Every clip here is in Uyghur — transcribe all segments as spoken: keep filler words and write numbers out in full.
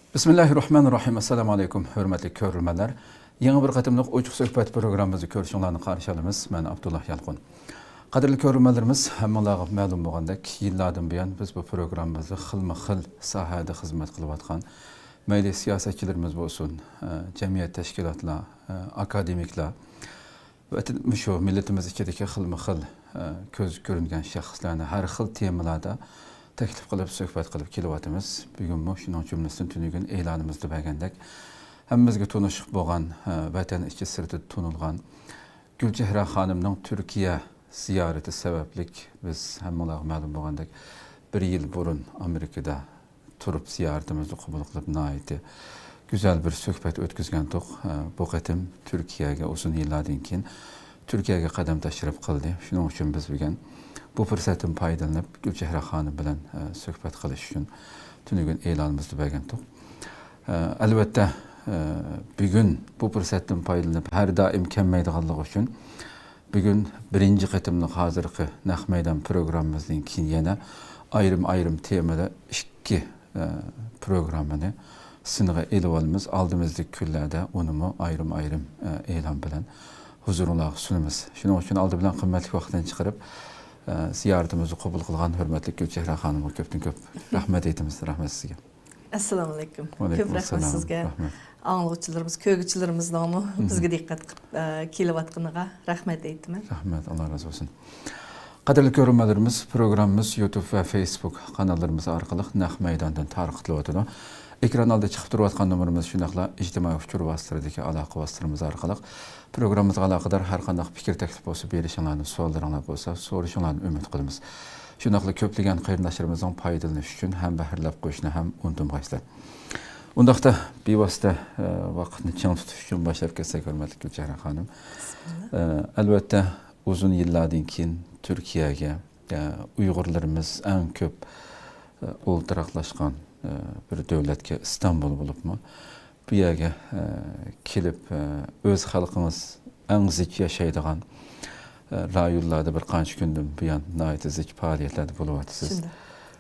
بىسمىللاھىررەھمانىررەھىم. ئەسسالامۇ ئەلەيكۇم، ھۆرمەتلىك كۆرۈرمەنلەر. يېڭى بىر قېتىملىق ئوچۇق سۆھبەت پروگراممىمىزدا كۆرۈشۈڭلارنى قارشى ئالىمىز. مەن ئابدۇللا يالقۇن. قەدىرلىك كۆرۈرمەنلىرىمىز، ھەممىڭلارغا مەلۇم بولغاندەك، يىللاردىن بۇيان بىز بۇ پروگراممىمىزدا خىلمۇ خىل ساھەدە خىزمەت قىلىۋاتقان مەيلى سىياسەتچىلىرىمىز بولسۇن، ئە، جەمئىيەت تەشكىلاتلار، ئە، ئاكادېمىكلار، ۋەتەن، مۇشۇ مىللىتىمىز ئىچىدىكى خىلمۇ خىل، ئە، كۆز كۆرۈنگەن شەخسلەرنى ھەر خىل تېمىلاردا تەكلىپ قىلىپ، سۆھبەت قىلىپ كېلىۋاتىمىز. بۈگۈنمۇ شۇنىڭ جۈملىسىدىن تۈنۈگۈن ئېلانىمىزدا بەرگەندەك، ھەممىمىزگە تونۇش بولغان، ئە، ۋەتەن ئىچى سىرتىدا تونۇلغان گۈلچېھرە خانىمنىڭ تۈركىيە زىيارىتى سەۋەبلىك، بىز ھەممىڭلارغا مەلۇم بولغاندەك، بىر يىل بۇرۇن ئامېرىكىدا تۇرۇپ زىيارىتىمىزنى قوبۇل قىلىپ، ناھايىتى گۈزەل بىر سۆھبەت ئۆتكۈزگەنتۇق. بۇ قېتىم تۈركىيەگە ئۇزۇن يىللاردىن كېيىن تۈركىيەگە قەدەم تەشرىپ قىلدى. شۇنىڭ ئۈچۈن بىز بۈگۈن بۇ پۇرسەتتىن پايدىلىنىپ، گۈلچېھرە خانىم بىلەن سۆھبەت قىلىش ئۈچۈن تۈنۈگۈن ئېلانىمىزنى بەرگەنتۇق. ئەلۋەتتە، بۈگۈن بۇ پۇرسەتتىن پايدىلىنىپ، ھەر دائىم كەلمەيدىغانلىقى ئۈچۈن، بۈگۈن بىرىنچى قېتىملىق ھازىرقى نەق مەيدان پروگراممىمىزدىن كېيىن يەنە ئايرىم-ئايرىم تېمىدا ئىككى، ئە، پروگراممىنى سىنغا ئېلىۋالىمىز. ئالدىمىزدىكى كۈنلەردە ئۇنىمۇ ئايرىم-ئايرىم، ئە، ئېلان بىلەن ھۇزۇرۇڭلارغا سۇنىمىز. شۇنىڭ ئۈچۈن ئالدى بىلەن قىممەتلىك ۋاقتىنى چىقىرىپ، ئە، زىيارىتىمىزنى قوبۇل قىلغان ھۆرمەتلىك گۈلچېھرە خانىمغا كۆپتىن كۆپ رەھمەت ئېيتىمىز. رەھمەت سىزگە. ئەسسالامۇئەلەيكۇم. كۆپ رەھمەت سىزگە. ئاڭلىغۇچىلىرىمىز، كۆرگۈچىلىرىمىزنىڭمۇ بىزگە دىققەت قىلىپ، ئە، كېلىۋاتقىنىغا رەھمەت ئېيتىمەن. رەھمەت، ئاللا رازى بولسۇن. قەدىرلىك كۆرۈرمەنلىرىمىز، پروگراممىمىز يۇتۇب ۋە فېيسبۇك قاناللىرىمىز ئارقىلىق نەق مەيداندىن تارقىتىلىۋاتىدۇ. ئېكران ئالدىدا چىقىپ تۇرۇۋاتقان نومۇرىمىز، شۇنداقلا ئىجتىمائىي ئۇچۇر ۋاسىتىلىرىدىكى ئالاقە ۋاسىتىلىرىمىز ئارقىلىق پروگراممىمىزغا ئالاقىدار ھەر قانداق پىكىر، تەكلىپ بولسا بېرىشىڭلارنى، سوئاللىرىڭلار بولسا سورىشىڭلارنى ئۈمىد قىلىمىز. شۇنداقلا كۆپلىگەن قېرىنداشلىرىمىزنىڭ پايدىلىنىشى ئۈچۈن ھەمبەھىرلەپ قويۇشنى ھەم ئۇنتۇمىغايسىلەر. ئۇنداقتا بىۋاسىتە، ئە، ۋاقىتنى چىڭ تۇتۇش ئۈچۈن باشلاپ كەتسەك، ھۆرمەتلىك گۈلچېھرە خانىم. بىسمىللا. ئە، ئەلۋەتتە، ئۇزۇن يىللاردىن كېيىن تۈركىيەگە، ئە، ئۇيغۇرلىرىمىز ئەڭ كۆپ، ئە، ئولتۇراقلاشقان، ئە، بىر دۆلەتكە، ئىستانبۇل بولۇپمۇ، بۇ يەرگە، ئە، كېلىپ، ئە، ئۆز خەلقىڭىز ئەڭ زىچ ياشايدىغان، ئە، رايونلاردا بىر قانچە كۈندىن بۇيان ناھايىتى زىچ پائالىيەتلەردە بولۇۋاتىسىز. شۇنداق.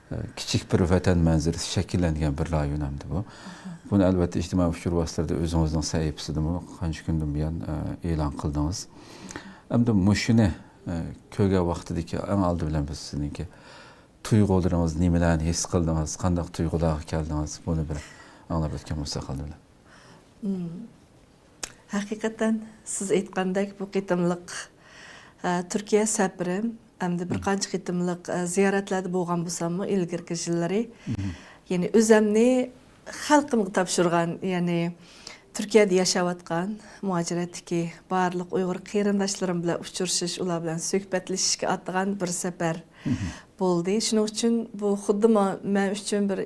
ئە، كىچىك بىر ۋەتەن مەنزىرىسى شەكىللەنگەن بىر رايون ئەمدى بۇ. ئاھا. بۇنى ئەلۋەتتە ئىجتىمائىي ئۇچۇر ۋاسىتىلىرىدە ئۆزىڭىزنىڭ سەھىپىسىدىمۇ قانچە كۈندىن بۇيان، ئە، ئېلان قىلدىڭىز. ئەمدى مۇشۇنى، ئە، كۆرگەن ۋاقتىدىكى ئەڭ ئالدى بىلەن بىز سىزنىڭكى تۇيغۇلىرىڭىز نېمىلەرنى ھېس قىلدىڭىز؟ قانداق تۇيغۇلارغا كەلدىڭىز؟ بۇنى بىر ئاڭلاپ ئۆتكەن بولساق ئالدى بىلەن. مم. ھەقىقەتەن سىز ئېيتقاندەك بۇ قېتىملىق، ئە، تۈركىيە سەپىرىم ئەمدى بىر مم. قانچە قېتىملىق، ئە، زىيارەتلەردە بولغان بولساممۇ ئىلگىرىكى يىللىرى، مم. يەنى ئۆزەمنى خەلقىمگە تاپشۇرغان، يەنى تۈركىيەدە ياشاۋاتقان مۇھاجىرەتتىكى بارلىق ئۇيغۇر قېرىنداشلىرىم بىلەن ئۇچرىشىش، ئۇلار بىلەن سۆھبەتلىشىشكە ئاتىغان بىر سەپەر مم. بولدى. شۇنىڭ ئۈچۈن بۇ خۇددى ما-، مەن ئۈچۈن بىر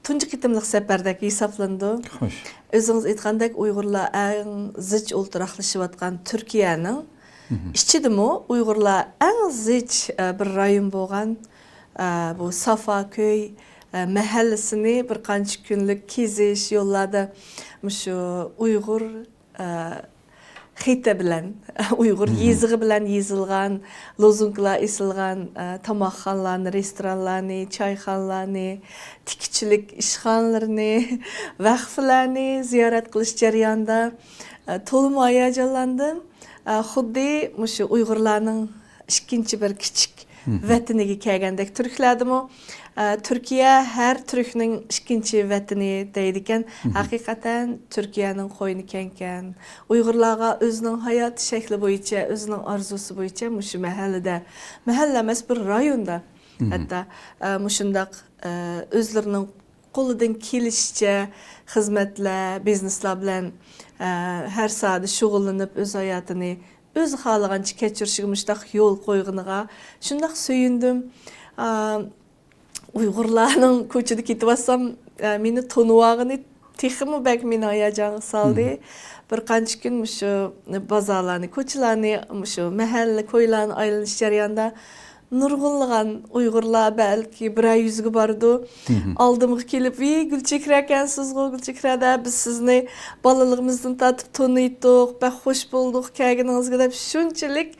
تۇنجى قېتىملىق سەپەردەك ھېسابلىنىدۇ. خوش. ئۆزىڭىز ئېيتقاندەك، ئۇيغۇرلار ئەڭ زىچ ئولتۇراقلىشىۋاتقان تۈركىيەنىڭ مم. ئىچىدىمۇ ئۇيغۇرلار ئەڭ زىچ، ئە، بىر رايون بولغان، ئە، بۇ سافاكۆي، ئە، مەھەللىسىنى بىر قانچە كۈنلۈك كېزىش، يوللاردا مۇشۇ ئۇيغۇر، ئە، خېتى بىلەن، ئۇيغۇر مم. يېزىقى بىلەن يېزىلغان، لوزۇنكىلار ئېسىلغان، ئە، تاماقخانىلارنى، رېستورانلارنى، چايخانىلارنى، تىككۈچىلىك ئىشخانىلىرىنى، ۋەخپىلەرنى زىيارەت قىلىش جەريانىدا، ئە، تولىمۇ ھاياجانلاندىم. ئە، خۇددى مۇشۇ ئۇيغۇرلارنىڭ ئىككىنچى بىر كىچىك مم. ۋەتىنىگە كەلگەندەك. تۈركلەردىمۇ، ئە، تۈركىيە ھەر تۈركنىڭ ئىككىنچى ۋەتىنى دەيدىكەن. مم. ھەقىقەتەن تۈركىيەنىڭ قوينى كەڭكەن. ئۇيغۇرلارغا ئۆزىنىڭ ھاياتىي شەكلى بويىچە، ئۆزىنىڭ ئارزۇسى بويىچە مۇشۇ مەھەللىدە، مەھەللە ئەمەس، بىر رايوندا مم. ھەتتا، ئە، مۇشۇنداق، ئە، ئۆزلىرىنىڭ قولىدىن كېلىشىچە خىزمەتلەر، بىزنېسلار بىلەن، ئە، ھەر ساھەدە شۇغۇللىنىپ، ئۆز ھاياتىنى ئۆزى خالىغانچە كەچۈرۈشىگە مۇشۇنداق يول قويغىنىغا شۇنداق سۆيۈندۈم. ئا، ئۇيغۇرلارنىڭ كوچىدا كېتىۋاتسام، ئە، مېنى تونۇۋالغىنى تېخىمۇ بەك مېنى ھاياجانغا سالدى. بىر قانچە كۈن مۇشۇ بازارلارنى، كوچىلارنى، مۇشۇ مەھەللە، كويلارنى ئايلىنىش جەريانىدا نۇرغۇنلىغان ئۇيغۇرلار، بەلكى بىرەر يۈزگە بارىدۇ. ئالدىمغا كېلىپ، ۋىي، گۈلچېھرە ئەكەنسىزغۇ، گۈلچېھرە دە، بىز سىزنى بالىلىقىمىزدىن تارتىپ تونۇيتتۇق، بەك خوش بولدۇق كەلگىنىڭىزگە دەپ شۇنچىلىك،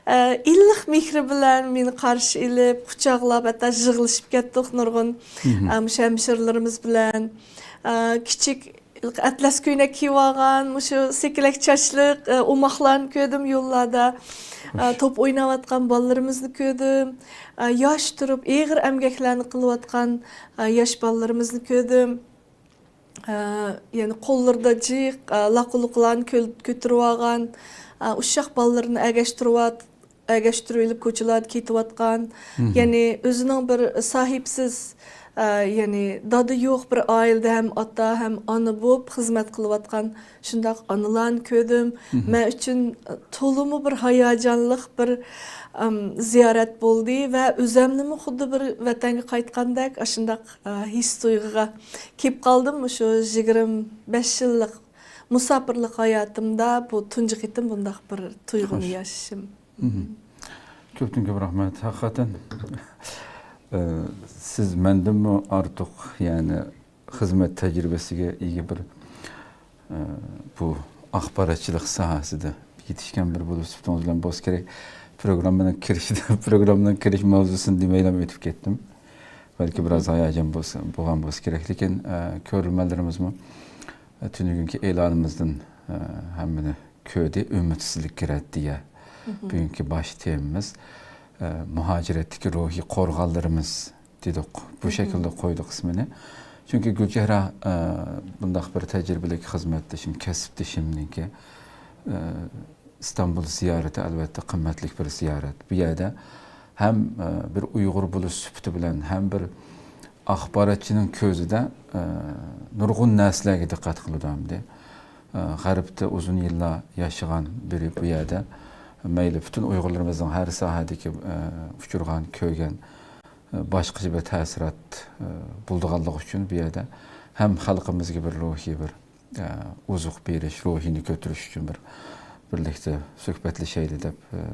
ئە، ئىللىق مېھرى بىلەن مېنى قارشى ئېلىپ، قۇچاقلاپ، ھەتتا يىغلىشىپ كەتتۇق نۇرغۇن، ئە، مۇشۇ ھەمشىرىلىرىمىز بىلەن. ئە، كىچىك ئەتلەس كۆينەك كىيىۋالغان، مۇشۇ سېكىلەك چاچلىق، ئە، ئوماقلارنى كۆردۈم يوللاردا. ئە، توپ ئويناۋاتقان بالىلىرىمىزنى كۆردۈم. ئە، ياش تۇرۇپ ئېغىر ئەمگەكلەرنى قىلىۋاتقان، ئە، ياش بالىلىرىمىزنى كۆردۈم. ئە، يەنە قوللىرىدا جىق، ئە، لاققۇلۇقلارنى كۆل-، كۆتۈرۈۋالغان، ئە، ئۇششاق بالىلىرىنى ئەگەشتۈرۈۋات-، ئەگەشتۈرۈۋېلىپ كوچىلاردا كېتىۋاتقان، يەنى ئۆزىنىڭ بىر ساھىبسىز، ئە، يەنى دادا يوق بىر ئائىلىدە ھەم ئاتا ھەم ئانا بولۇپ خىزمەت قىلىۋاتقان شۇنداق ئانىلارنى كۆردۈم. مەن ئۈچۈن تولىمۇ بىر ھاياجانلىق بىر، ئەم، زىيارەت بولدى ۋە ئۆزەمنىمۇ خۇددى بىر ۋەتەنگە قايتقاندەك ئاشۇنداق، ئە، ھېس تۇيغۇغا كېلىپ قالدىم. مۇشۇ يىگىرمە بەش يىللىق مۇساپىرلىق ھاياتىمدا بۇ تۇنجى قېتىم بۇنداق بىر تۇيغۇنى ياشىشىم. كۆپتىن كۆپ رەھمەت. ھەقىقەتەن، ئە، سىز مەندىنمۇ ئارتۇق، يەنى خىزمەت تەجرىبىسىگە ئىگە بىر، ئە، بۇ ئاخباراتچىلىق ساھەسىدە يېتىشكەن بىر بولۇش سۈپىتىڭىز بىلەن بولسا كېرەك، پروگراممىنىڭ كىرىشىدە، پروگراممىنىڭ كىرىش ماۋزۇسىنى دېمەيلا ئۆتۈپ كەتتىم. بەلكى بىراز ھاياجان بولسا، بولغان بولسا كېرەك، لېكىن، ئە، كۆرۈرمەنلىرىمىزمۇ، ئە، تۈنۈگۈنكى ئېلانىمىزدىن، ئە، ھەممىنى كۆردى، ئۈمىدسىزلىك رەددىيە. بۈگۈنكى باش تېمىمىز، ئە، مۇھاجىرەتتىكى روھىي قورغانلىرىمىز دېدۇق. بۇ شەكىلدە قويدۇق ئىسمىنى. چۈنكى گۈلچېھرە، ئە، بۇنداق بىر تەجرىبىلىك خىزمەتدىشىم، كەسىپدىشىمنىڭكى، ئە، ئىستانبۇل زىيارىتى ئەلۋەتتە قىممەتلىك بىر زىيارەت. بۇ يەردە ھەم، ئە، بىر ئۇيغۇر بولۇش سۈپىتى بىلەن، ھەم بىر ئاخباراتچىنىڭ كۆزىدە، ئە، نۇرغۇن نەرسىلەرگە دىققەت قىلىدۇ ئەمدى. ئە، غەربتە ئۇزۇن يىللار ياشىغان بىرى بۇ يەردە مەيلى پۈتۈن ئۇيغۇرلىرىمىزنىڭ ھەر ساھەدىكى، ئە، ئۇچرىغان، كۆرگەن، ئە، باشقىچە بىر تەسىرات، ئە، بولىدىغانلىقى ئۈچۈن بۇ يەردە ھەم خەلقىمىزگە بىر روھىي بىر، ئە، ئوزۇق بېرىش، روھىنى كۆتۈرۈش ئۈچۈن بىر بىرلىكتە سۆھبەتلىشەيلى دەپ، ئە،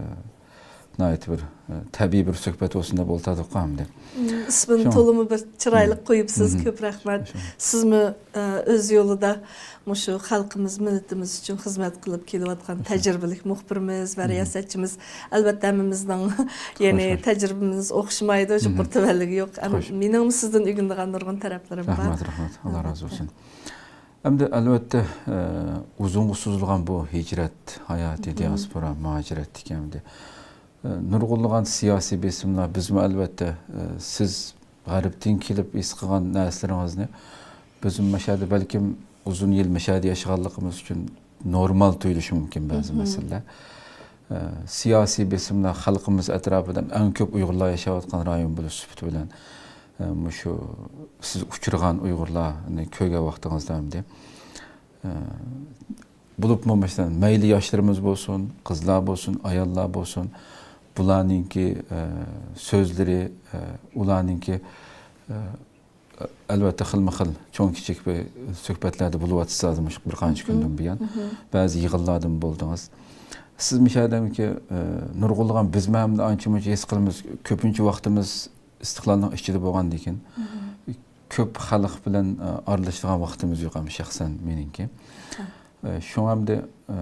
ناھايىتى بىر، ئە، تەبىئىي بىر سۆھبەت بولسۇن دەپ ئولتۇردۇق ئەمدى. مم، ئىسمىنى شۇڭا تولىمۇ بىر چىرايلىق قويۇپسىز، كۆپ رەھمەت. شۇڭا. سىزمۇ، ئە، ئۆز يولىدا مۇشۇ خەلقىمىز، مىللىتىمىز ئۈچۈن خىزمەت قىلىپ كېلىۋاتقان تەجرىبىلىك مۇخبىرىمىز ۋە رىياسەتچىمىز. ئەلۋەتتە، ھەممىمىزنىڭ، يەنى، تەجرىبىمىز ئوخشىمايدۇ، شۇ بىر تۆۋەنلىكى يوق. ئەم-، مېنىڭمۇ سىزدىن ئۆگىنىدىغان نۇرغۇن تەرەپلىرىم بار. رەھمەت، رەھمەت. ئاللا رازى بولسۇن. ئەمدى ئەلۋەتتە، ئە، ئۇزۇنغا سوزۇلغان بۇ ھىجرەت ھاياتى، دىياسپورا، مۇھاجىرەتتىكى ئەمدى، ئە، نۇرغۇنلىغان سىياسىي بېسىملار، بىزمۇ ئەلۋەتتە، ئە، سىز غەربتىن كېلىپ ھېس قىلغان نەرسىلىرىڭىزنى بىزمۇ مەشەدە بەلكىم ئۇزۇن يىل مەشەدە ياشىغانلىقىمىز ئۈچۈن نورمال تۇيۇلۇشى مۇمكىن بەزى مەسىلىلەر. ئە، سىياسىي بېسىملار خەلقىمىز ئەتراپىدا ئەڭ كۆپ ئۇيغۇرلار ياشاۋاتقان رايون بولۇش سۈپىتى بىلەن، ئە، مۇشۇ سىز ئۇچرىغان ئۇيغۇرلارنى كۆرگەن ۋاقتىڭىزدا ئەمدى، ئە، بولۇپمۇ مەسىلەن، مەيلى ياشلىرىمىز بولسۇن، قىزلار بولسۇن، ئاياللار بولسۇن، بۇلارنىڭكى، ئە، سۆزلىرى، ئە، ئۇلارنىڭكى، ئە، ئەلۋەتتە، خىلمۇ خىل چوڭ كىچىك بىر سۆھبەتلەردە بولۇۋاتىسىز ھازىر مۇشۇ بىر قانچە كۈندىن بۇيان. بەزى يىغىنلاردىمۇ بولدىڭىز. سىز مۇشۇ ئادەمكى، ئە، نۇرغۇنلىغان بىزمۇ ھەم ئانچە مۇنچە ھېس قىلىمىز، كۆپىنچە ۋاقتىمىز ئىستىقلالنىڭ ئىچىدە بولغاندىكىن، كۆپ خەلق بىلەن، ئە، ئارىلىشىدىغان ۋاقتىمىز يوق ھەم شەخسەن مېنىڭكى. ئە، شۇڭا ئەمدى، ئە،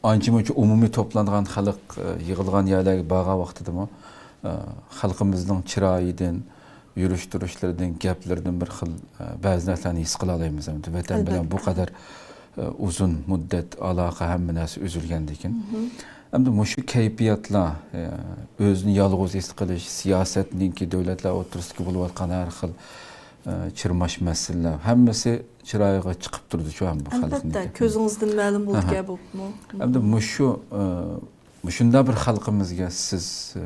ئانچە مۇنچە ئومۇمىي توپلانغان خەلق، ئە، يىغىلغان يەرلەرگە بارغان ۋاقتىدىمۇ، ئە، خەلقىمىزنىڭ چىرايىدىن، يۈرۈش تۇرۇشلىرىدىن، گەپلىرىدىن بىر خىل، ئە، بەزى نەرسىلەرنى ھېس قىلالايمىز. ئەمدى ۋەتەن بىلەن بۇ قەدەر، ئە، ئۇزۇن مۇددەت ئالاقە، ھەممە نەرسە ئۈزۈلگەندىكىن. ئەمدى مۇشۇ كەيپىياتلار، ئە، ئۆزىنى يالغۇز ھېس قىلىش، سىياسەتنىڭكى، دۆلەتلەر ئوتتۇرىسىدىكى بولۇۋاتقان ھەر خىل، ئە، چىرماش مەسىلىلەر، ھەممىسى چىرايغا چىقىپ تۇرىدۇ شۇ ھەم بۇ خەلقنىڭكى. ئەلۋەتتە، كۆزىڭىزدىن مەلۇم بولىدىكەن بولۇپمۇ. ئەمدى مۇشۇ، ئە، مۇشۇنداق بىر خەلقىمىزگە سىز، ئە،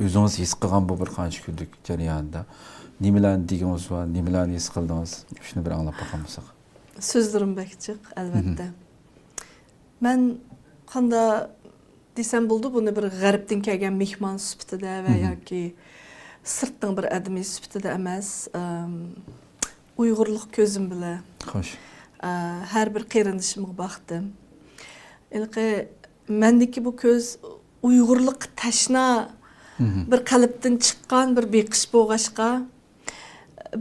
ئۆزىڭىز ھېس قىلغان بۇ بىر قانچە كۈنلۈك جەريانىدا نېمىلەرنى دېگىڭىز بار، نېمىلەرنى ھېس قىلدىڭىز؟ شۇنى بىر ئاڭلاپ باقالمىساق. سۆزلىرىم بەك جىق، ئەلۋەتتە. مەن قانداق دېسەم بولىدۇ، بۇنى بىر غەربتىن كەلگەن مېھمان سۈپىتىدە ۋە ياكى سىرتنىڭ بىر ئادىمى سۈپىتىدە ئەمەس، ئەم، ئۇيغۇرلۇق كۆزۈم بىلەن خوش. ئە، ھەر بىر قېرىندىشىمغا باقتىم. ھېلىقى مەندىكى بۇ كۆز ئۇيغۇرلۇققا تەشنا، بىر قەلبتىن چىققان بىر بېقىش بولغاچقا،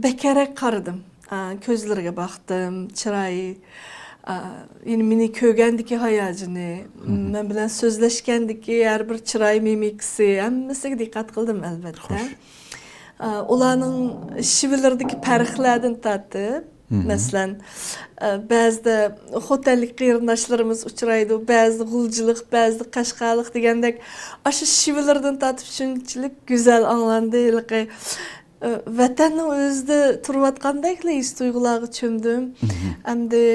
بەكرەك قارىدىم. ئا، كۆزلىرىگە باقتىم، چىرايى، ئا، يەنى مېنى كۆرگەندىكى ھاياجىنى، مەن بىلەن سۆزلەشكەندىكى ھەر بىر چىراي مىمىكىسى، ھەممىسىگە دىققەت قىلدىم، ئەلۋەتتە. خوش. ئا، ئۇلارنىڭ شېۋىلىرىدىكى پەرقلەردىن تارتىپ، مەسىلەن، ئا، بەزىدە خوتەنلىك قېرىنداشلىرىمىز ئۇچرايدۇ، بەزىدە غۇلجىلىق، بەزىدە قەشقەرلىق دېگەندەك، ئاشۇ شېۋىلىرىدىن تارتىپ شۇنچىلىك گۈزەل ئاڭلاندى، ھېلىقى ئە، ۋەتەننىڭ ئۆزىدە تۇرۇۋاتقاندەكلا ھېس-تۇيغۇلارغا چۆمدۈم. ئەمدى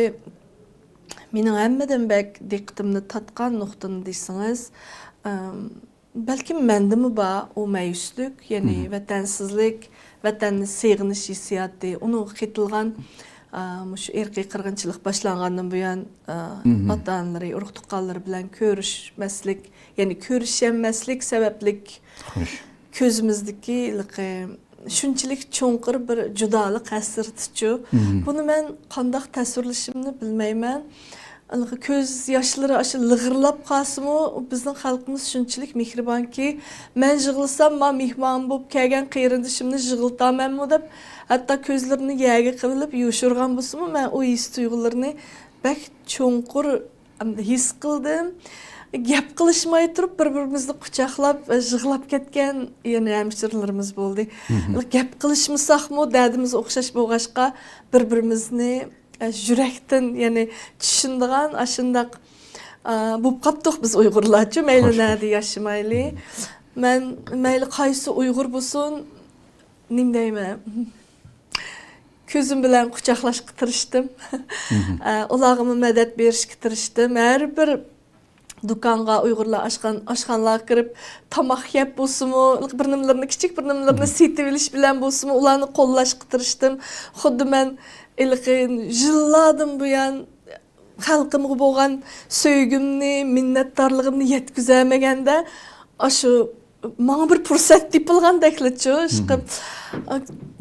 مېنىڭ ھەممىدىن بەك دىققىتىمنى تارتقان نۇقتىنى دېسىڭىز، ئەم، بەلكىم مەندىمۇ بار ئۇ مەيۈسلۈك، يەنى ۋەتەنسىزلىك، ۋەتەننى سېغىنىش ھېسسىياتى، ئۇنىڭغا قېتىلغان، ئا، مۇشۇ ئىرقىي قىرغىنچىلىق باشلانغاندىن بۇيان، ئا، ئاتا-ئانىلىرى، ئۇرۇق-تۇغقانلىرى بىلەن كۆرۈشمەسلىك، يەنى كۆرۈشەلمەسلىك سەۋەبلىك خوش. كۆزىمىزدىكى ھېلىقى شۇنچىلىك چوڭقۇر بىر جۇدالىق ھەسرىتىچۇ. بۇنى مەن قانداق تەسۋىرلىشىمنى بىلمەيمەن. ھېلىقى كۆز ياشلىرى ئاشۇ لىغىرلاپ قالسىمۇ، بىزنىڭ خەلقىمىز شۇنچىلىك مېھرىبانكى، مەن يىغلىسام، ما مېھمان بولۇپ كەلگەن قېرىندىشىمنى يىغلىتامەنمۇ دەپ، ھەتتا كۆزلىرىنى يەرگە قىلىپ يوشۇرغان بولسىمۇ، مەن ئۇ ھېس-تۇيغۇلىرىنى بەك چوڭقۇر ئەمدى ھېس قىلدىم. گەپ قىلىشماي تۇرۇپ، بىر-بىرىمىزنى قۇچاقلاپ، يىغلاپ كەتكەن يەنە ھەمشىرىلىرىمىز بولدى. گەپ قىلىشمىساقمۇ، دەردىمىز ئوخشاش بولغاچقا، بىر-بىرىمىزنى، ئە، يۈرەكتىن، يەنى چۈشىنىدىغان، ئاشۇنداق، ئە، بولۇپ قاپتۇق بىز ئۇيغۇرلارچۇ، مەيلى خوش، خوش. نەدە ياشىمايلى. مەن مەيلى قايسى ئۇيغۇر بولسۇن، نېمە دەيمەن؟ كۆزۈم بىلەن قۇچاقلاشقا تىرىشتىم. ئە، ئۇلارغىمۇ مەدەت بېرىشكە تىرىشتىم. ھەر بىر دۇكانغا، ئۇيغۇرلار ئاچقان ئاشخانىلارغا كىرىپ، تاماق يەپ بولسىمۇ، بىر نېمىلىرىنى، كىچىك بىر نېمىلىرىنى سېتىۋېلىش بىلەن بولسىمۇ، ئۇلارنى قوللاشقا تىرىشتىم. خۇددى مەن ھېلىقى يىللاردىن بۇيان خەلقىمغا بولغان سۆيگۈمنى، مىننەتدارلىقىمنى يەتكۈزەلمىگەندە، ئاشۇ ماڭا بىر پۇرسەت تېپىلغاندەكلىچۇ، ئىشقىلىپ،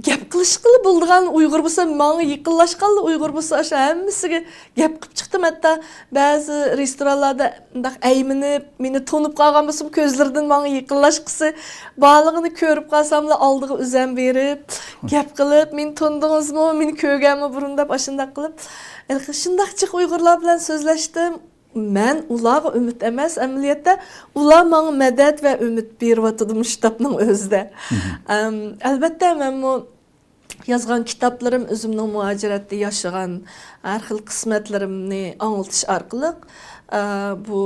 گەپ قىلىشقىلى بولىدىغان ئۇيغۇر بولسا، ماڭا يېقىنلاشقانلا ئۇيغۇر بولسا، ئاشۇ ھەممىسىگە گەپ قىلىپ چىقتىم. ھەتتا بەزى رېستورانلاردا مۇنداق ئەيمىنىپ، مېنى تونۇپ قالغان بولسىمۇ، كۆزلىرىدىن ماڭا يېقىنلاشقۇسى بارلىقىنى كۆرۈپ قالساملا، ئالدىغا ئۆزۈم بېرىپ، گەپ قىلىپ، «مېنى تونۇدىڭىزمۇ؟ مېنى كۆرگەنمۇ بۇرۇن؟» دەپ، ئاشۇنداق قىلىپ، ھېلىقى شۇنداق جىق ئۇيغۇرلار بىلەن سۆزلەشتىم. مەن ئۇلارغا ئۈمىد ئەمەس، ئەمەلىيەتتە ئۇلار ماڭا مەدەت ۋە ئۈمىد بېرىۋاتىدۇ مۇشۇ كىتابنىڭ ئۆزىدە. ئەم، ئەلۋەتتە، مەنمۇ يازغان كىتابلىرىم ئۆزۈمنىڭ مۇھاجىرەتتە ياشىغان ھەر خىل قىسمەتلىرىمنى ئاڭلىتىش ئارقىلىق، ئە، بۇ،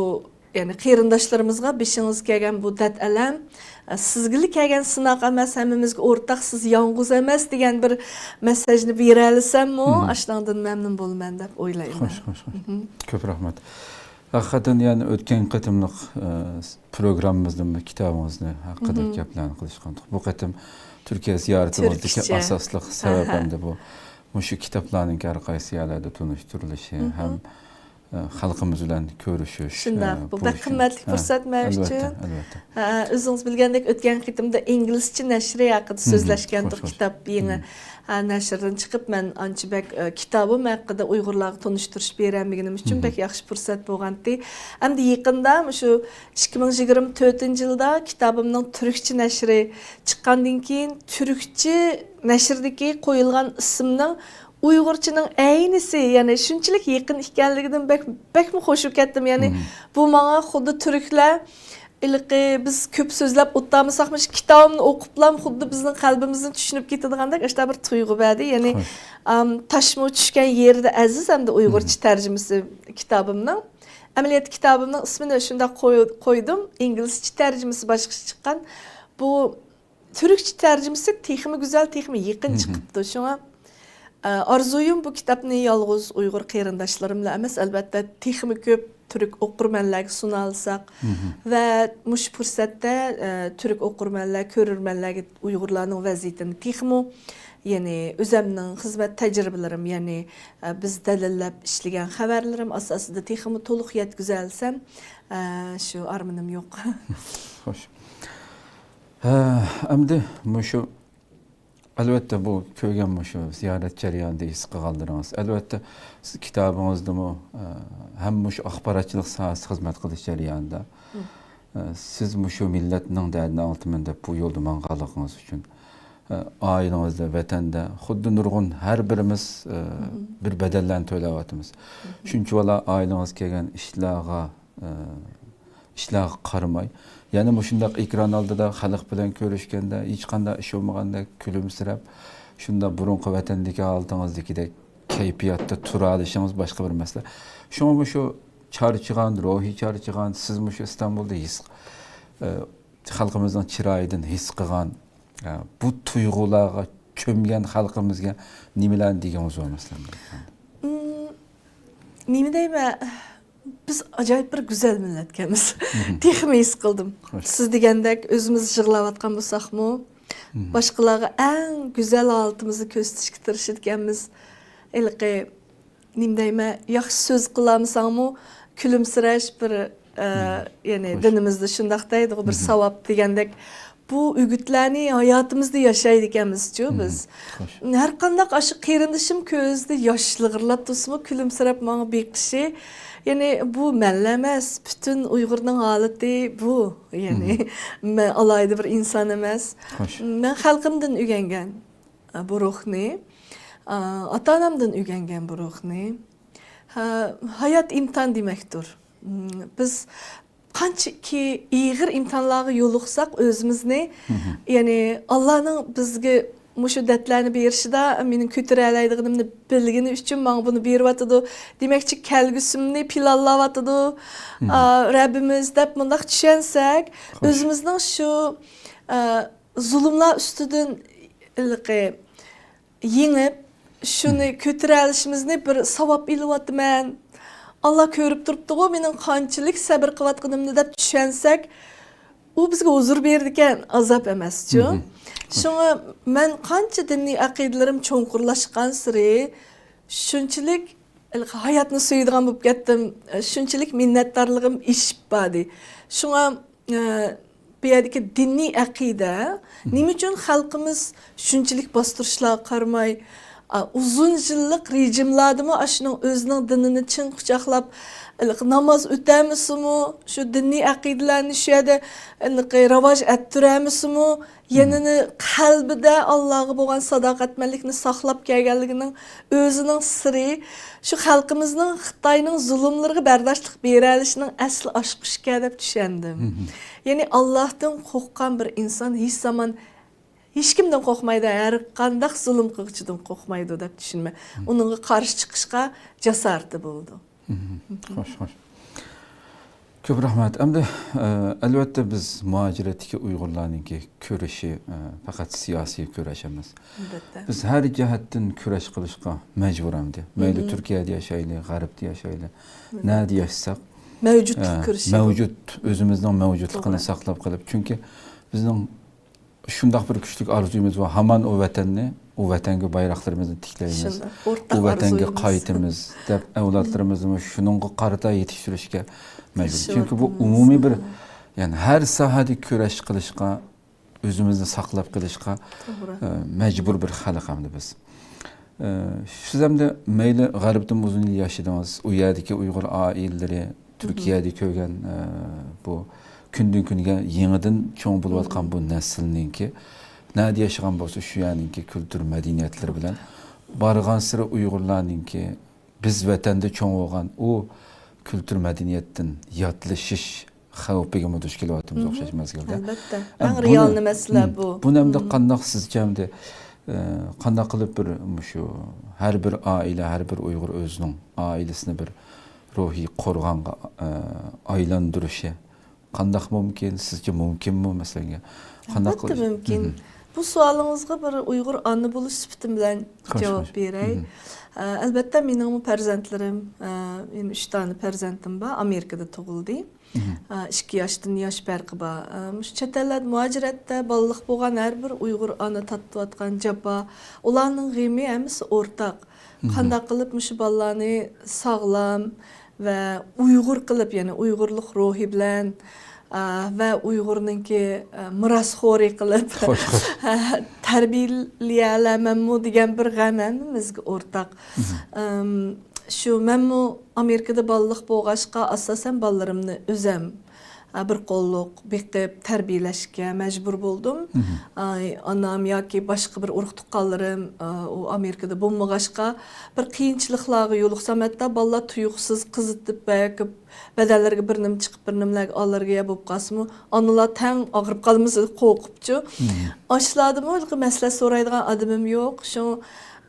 يەنى قېرىنداشلىرىمىزغا بېشىڭىزغا كەلگەن بۇ دەرد-ئەلەم، ئە، سىزگىلا كەلگەن سىناق ئەمەس، ھەممىمىزگە ئورتاق، سىز يالغۇز ئەمەس دېگەن بىر مەساجنى بېرەلىسەممۇ، ئاشۇنىڭدىن مەمنۇن بولىمەن دەپ ئويلايمەن. خوش، خوش، خوش. كۆپ رەھمەت. ھەقىقەتەن، يەنى ئۆتكەن قېتىملىق، ئە، پروگراممىمىزدىمۇ كىتابىڭىزنى ھەققىدە گەپلەرنى قىلىشقانتۇق. بۇ قېتىم تۈركىيە زىيارىتىڭىزدىكى تۈركچە. ئاساسلىق سەۋەب ئەمدى بۇ، مۇشۇ كىتابلارنىڭكى ھەر قايسى يەرلەردە تونۇشتۇرۇلۇشى ھەم، ئە، خەلقىمىز بىلەن كۆرۈشۈش، شۇنداق، ئە، بۇ بۇ بەك ئۈچۈن. قىممەتلىك پۇرسەت مەن ئەلۋەتتە، ئۈچۈن. ئەلۋەتتە. ھە، ئۆزىڭىز بىلگەندەك، ئۆتكەن قېتىمدا ئىنگلىزچە نەشرى ھەققىدە سۆزلەشكەنتۇق، خوش، خوش. كىتاب يېڭى، ھە، نەشردىن چىقىپ، مەن ئانچە بەك، ئە، كىتابىم ھەققىدە ئۇيغۇرلارغا تونۇشتۇرۇش بېرەلمىگىنىم ئۈچۈن بەك ياخشى پۇرسەت بولغانتى. ئەمدى يېقىندا، مۇشۇ ئىككى مىڭ يىگىرمە تۆتىنچى يىلدا كىتابىمنىڭ تۈركچە نەشرى چىققاندىن كېيىن، تۈركچە نەشردىكى قويۇلغان ئىسىمنىڭ ئۇيغۇرچىنىڭ ئەينىسى، يەنى شۇنچىلىك يېقىن ئىكەنلىكىدىن بەك، بەكمۇ خوش بولۇپ كەتتىم. يەنى بۇ ماڭا خۇددى تۈركلەر ھېلىقى بىز كۆپ سۆزلەپ ئولتۇرمىساقمۇ، شۇ كىتابىمنى ئوقۇپلا خۇددى بىزنىڭ قەلبىمىزنى چۈشىنىپ كېتىدىغاندەك ئاشۇنداق بىر تۇيغۇ بەردى. يەنى، خوش. ئام، تاشمۇ چۈشكەن يېرىدە ئەزىز ھەمدە ئۇيغۇرچە تەرجىمىسى كىتابىمنىڭ. ئەمەلىيەتتە كىتابىمنىڭ ئىسمىنى شۇنداق قوي-، قويدۇم. ئىنگلىزچە تەرجىمىسى باشقىچە چىققان. بۇ تۈركچە تەرجىمىسى تېخىمۇ گۈزەل، تېخىمۇ يېقىن چىقىپتۇ. شۇڭا، ئە، ئارزۇيۇم بۇ كىتابنى يالغۇز ئۇيغۇر قېرىنداشلىرىم بىلەن ئەمەس، ئەلۋەتتە، تېخىمۇ كۆپ تۈرك ئوقۇرمەنلەرگە سۇنالىساق ۋە مۇشۇ پۇرسەتتە، ئە، تۈرك ئوقۇرمەنلەر، كۆرۈرمەنلەرگە ئۇيغۇرلارنىڭ ۋەزىيىتىنى تېخىمۇ، يەنى ئۆزەمنىڭ خىزمەت تەجرىبىلىرىم، يەنى، ئە، بىز دەلىللەپ ئىشلىگەن خەۋەرلىرىم ئاساسىدا تېخىمۇ تولۇق يەتكۈزەلىسەم، ئە، شۇ ئارمىنىم يوق. خوش. ھە، ئەمدى مۇشۇ ئەلۋەتتە، بۇ كۆرگەن مۇشۇ زىيارەت جەريانىدا ھېس قىلغانلىرىڭىز. ئەلۋەتتە، سىز كىتابىڭىزدىمۇ، ئە، ھەم مۇشۇ ئاخباراتچىلىق ساھەسىدە خىزمەت قىلىش جەريانىدا، ئە، سىز مۇشۇ مىللەتنىڭ دەردىنى ئاڭلىتىمەن دەپ بۇ يولدا ماڭغانلىقىڭىز ئۈچۈن، ئە، ئائىلىڭىزدە، ۋەتەندە خۇددى نۇرغۇن ھەر بىرىمىز، ئە، بىر بەدەللەرنى تۆلەۋاتىمىز. شۇنچىۋالا ئائىلىڭىز كەلگەن ئىشلارغا ئىشلارغا قارىماي، يەنە مۇشۇنداق ئېكران ئالدىدا خەلق بىلەن كۆرۈشكەندە، ھېچقانداق ئىش بولمىغاندەك كۈلۈمسىرەپ، شۇنداق بۇرۇنقى ۋەتەندىكى ھالىتىڭىزدىكىدەك كەيپىياتتا تۇرالىشىڭىز باشقا بىر مەسىلە. شۇڭا مۇشۇ چارچىغان، روھىي چارچىغان، سىز مۇشۇ ئىستانبۇلدا ھېس، ئە، خەلقىمىزنىڭ چىرايىدىن ھېس قىلغان، ئە، بۇ تۇيغۇلارغا چۆمگەن خەلقىمىزگە نېمىلەرنى دېگىڭىز بار، مەسىلەن؟ نېمە دەيمەن، بىز ئاجايىپ بىر گۈزەل مىللەتكەنمىز. تېخىمۇ ھېس قىلدىم. سىز دېگەندەك ئۆزىمىز يىغلاۋاتقان بولساقمۇ، باشقىلارغا ئەڭ گۈزەل ھالىتىمىزنى كۆرسىتىشكە تىرىشىدىكەنمىز. ھېلىقى، نېمە دەيمەن، ياخشى سۆز قىلالمىساڭمۇ، كۈلۈمسىرەش بىر، ئە، يەنى دىنىمىزدا شۇنداق دەيدىغۇ، بىر ساۋاب دېگەندەك. بۇ ئۈگۈتلەرنى ھاياتىمىزدا ياشايدىكەنمىز-چۇ بىز. ھەر قانداق ئاشۇ قېرىندىشىم كۆزىدە ياش لىغىرلاپ تۇرسىمۇ، كۈلۈمسىرەپ ماڭا بېقىشى، يەنى بۇ مەنلا ئەمەس، پۈتۈن ئۇيغۇرنىڭ ھالىتى بۇ. يەنى مەن ئالاھىدە بىر ئىنسان ئەمەس. مەن خەلقىمدىن ئۆگەنگەن، ئە، بۇ روھنى. ئە، ئاتا-ئانامدىن ئۆگەنگەن بۇ روھنى. ھە، ھايات ئىمتىھان دېمەكتۇر. بىز قانچىكى ئېغىر ئىمتىھانلارغا يولۇقساق ئۆزىمىزنى، يەنى ئاللانىڭ بىزگە مۇشۇ دەردلەرنى بېرىشىدا مېنىڭ كۆتۈرەلەيدىغىنىمنى بىلگىنى ئۈچۈن ماڭا بۇنى بېرىۋاتىدۇ. دېمەكچى، كەلگۈسىمنى پىلانلاۋاتىدۇ، ئا، رەببىمىز دەپ مۇنداق چۈشەنسەك، ئۆزىمىزنىڭ شۇ، ئا، زۇلۇملار ئۈستىدىن ھېلىقى يېڭىپ، شۇنى كۆتۈرەلىشىمىزنى بىر ساۋاب ئېلىۋاتىمەن. ئاللا كۆرۈپ تۇرۇپتىغۇ مېنىڭ قانچىلىك سەبرى قىلىۋاتقىنىمنى دەپ چۈشەنسەك، ئۇ بىزگە ھۇزۇر بېرىدىكەن، ئازاب ئەمەسچۇ. شۇڭا مەن قانچە دىنىي ئەقىدىلىرىم چوڭقۇرلاشقانسېرى، شۇنچىلىك ھاياتنى سۆيىدىغان بولۇپ كەتتىم، شۇنچىلىك مىننەتدارلىقىم ئېشىپ باردى. شۇڭا، ئە، بۇ يەردىكى دىنىي ئەقىدە، نېمە ئۈچۈن خەلقىمىز شۇنچىلىك باستۇرۇشلارغا قارىماي، ئا، ئۇزۇن يىللىق رېجىملاردىمۇ ئاشۇنىڭ ئۆزىنىڭ دىنىنى چىڭ قۇچاقلاپ، ناماز ئۆتەمىسىمۇ، شۇ دىنىي ئەقىدىلەرنى شۇ يەردە ھېلىقى راۋاج ئەتتۈرەمىسىمۇ، يەنىلا قەلبىدە ئاللاغا بولغان ساداقەتمەنلىكنى ساقلاپ كەلگەنلىكىنىڭ ئۆزىنىڭ سىرى، شۇ خەلقىمىزنىڭ خىتاينىڭ زۇلۇملىرىغا بەرداشلىق بېرەلىشىنىڭ ئەسلى ئاچقۇچ ئىكەن دەپ چۈشەندىم. يەنى ئاللاھتىن قورققان بىر ئىنسان ھېچ زامان ھېچكىمدىن قورقمايدۇ، ھەر قانداق زۇلۇم قىلغۇچىدىن قورقمايدۇ دەپ چۈشىنىمەن. ئۇنىڭغا قارشى چىقىشقا جاسارىتى بولىدۇ. خوش، خوش. كۆپ رەھمەت. ئەمدى، ئە، ئەلۋەتتە بىز مۇھاجىرەتتىكى ئۇيغۇرلارنىڭكى كۈرىشى، ئە، پەقەت سىياسىي كۈرەش ئەمەس. ئەلۋەتتە. بىز ھەر جەھەتتىن كۈرەش قىلىشقا مەجبۇر ئەمدى. مەيلى تۈركىيەدە ياشايلى، غەربتە ياشايلى، نەدە ياشىساق، مەۋجۇتلۇق ئە، كۈرىشى بۇ. مەۋجۇت، ئۆزىمىزنىڭ مەۋجۇتلۇقىنى توغرا. ساقلاپ قېلىپ، چۈنكى بىزنىڭ شۇنداق بىر كۈچلۈك ئارزۇيىمىز بار، ھامان ئۇ ۋەتەننى، ئۇ ۋەتەنگە بايراقلىرىمىزنى تىكلەيمىز، شۇنداق. ئورتاق ئۇ ۋەتەنگە ئارزۇيىمىز. قايتىمىز دەپ، ئەۋلادلىرىمىزنىمۇ شۇنىڭغا قارىتا يېتىشتۈرۈشكە مەجبۇر. چۈنكى بۇ تىرىشىۋاتىمىز. ئومۇمىي بىر، يەنى ھەر ساھەدە كۈرەش قىلىشقا، ئۆزىمىزنى ساقلاپ قېلىشقا، توغرا. ئە، مەجبۇر بىر خەلق ئەمدى بىز. ئە، سىز ئەمدى مەيلى غەربتىمۇ ئۇزۇن يىل ياشىدىڭىز، ئۇ يەردىكى ئۇيغۇر ئائىلىلىرى، تۈركىيەدە كۆرگەن، ئە، بۇ كۈندىن كۈنگە يېڭىدىن چوڭ بولۇۋاتقان بۇ نەسىلنىڭكى، نەدە ياشىغان بولسا شۇ يەرنىڭكى كۈلتۈر مەدەنىيەتلىرى بىلەن بارغانسېرى ئۇيغۇرلارنىڭكى بىز ۋەتەندە چوڭ بولغان ئۇ كۈلتۈر مەدەنىيەتتىن ياتلىشىش خەۋپىگىمۇ دۇچ كېلىۋاتىمىز ئوخشاش مەزگىلدە. ئەلۋەتتە. ئە، ئەڭ بۇنى، رېئالنى مەسىلە بۇ. بۇنى ئەمدى قانداق سىزچە ئەمدى، ئە، قانداق قىلىپ بىر مۇشۇ ھەر بىر ئائىلە، ھەر بىر ئۇيغۇر ئۆزىنىڭ ئائىلىسىنى بىر روھىي قورغانغا، ئە، ئايلاندۇرۇشى قانداق مۇمكىن؟ سىزچە مۇمكىنمۇ مەسىلەن؟ قانداق ئەلۋەتتە قىلىش؟ مۇمكىن. بۇ سوئالىڭىزغا بىر ئۇيغۇر ئانا بولۇش سۈپىتىم بىلەن خوش، جاۋاب خوش. بېرەي. ئە، ئەلۋەتتە، مېنىڭمۇ پەرزەنتلىرىم، ئە، مېنىڭ ئۈچ دانە پەرزەنتىم بار، ئامېرىكىدا تۇغۇلدى. ئە، ئىككى ياشتىن ياش پەرقى بار. ئە، مۇشۇ چەت ئەللەردە مۇھاجىرەتتە بالىلىق بولغان ھەر بىر ئۇيغۇر ئانا تارتىۋاتقان جاپا، ئۇلارنىڭ غېمى ھەممىسى ئورتاق. قانداق قىلىپ مۇشۇ بالىلارنى ساغلام ۋە ئۇيغۇر قىلىپ، يەنى ئۇيغۇرلۇق روھى بىلەن، ئا، ۋە ئۇيغۇرنىڭكى، ئا، مىراسخورى قىلىپ، خوش، خوش. تەربىيەلىيەلەرمەنمۇ دېگەن بىر غەم ھەممىمىزگە ئورتاق. مهم. ئىم، شۇ، مەنمۇ ئامېرىكىدا بالىلىق بولغاچقا، ئاساسەن بالىلىرىمنى ئۆزەم، ئا، بىر قوللۇق بېقىپ، تەربىيەلەشكە مەجبۇر بولدۇم. مهم. ئاي، ئانام ياكى باشقا بىر ئۇرۇق-تۇغقانلىرىم، ئا، ئۇ ئامېرىكىدا بولمىغاچقا، بىر قىيىنچىلىقلارغا يولۇقسام، ھەتتا بالىلار تۇيۇقسىز قىزىتىپ، بەكى بەدەنلىرىگە بىر نېمە چىقىپ، بىر نېمىلەرگە ئاللېرگىيە بولۇپ قالسىمۇ، ئانىلار تەڭ ئاغرىپ قالمىسا قورقۇپچۇ. مم. ئاشۇلاردىمۇ ھېلىقى مەسلىھەت سورايدىغان ئادىمىم يوق. شۇ،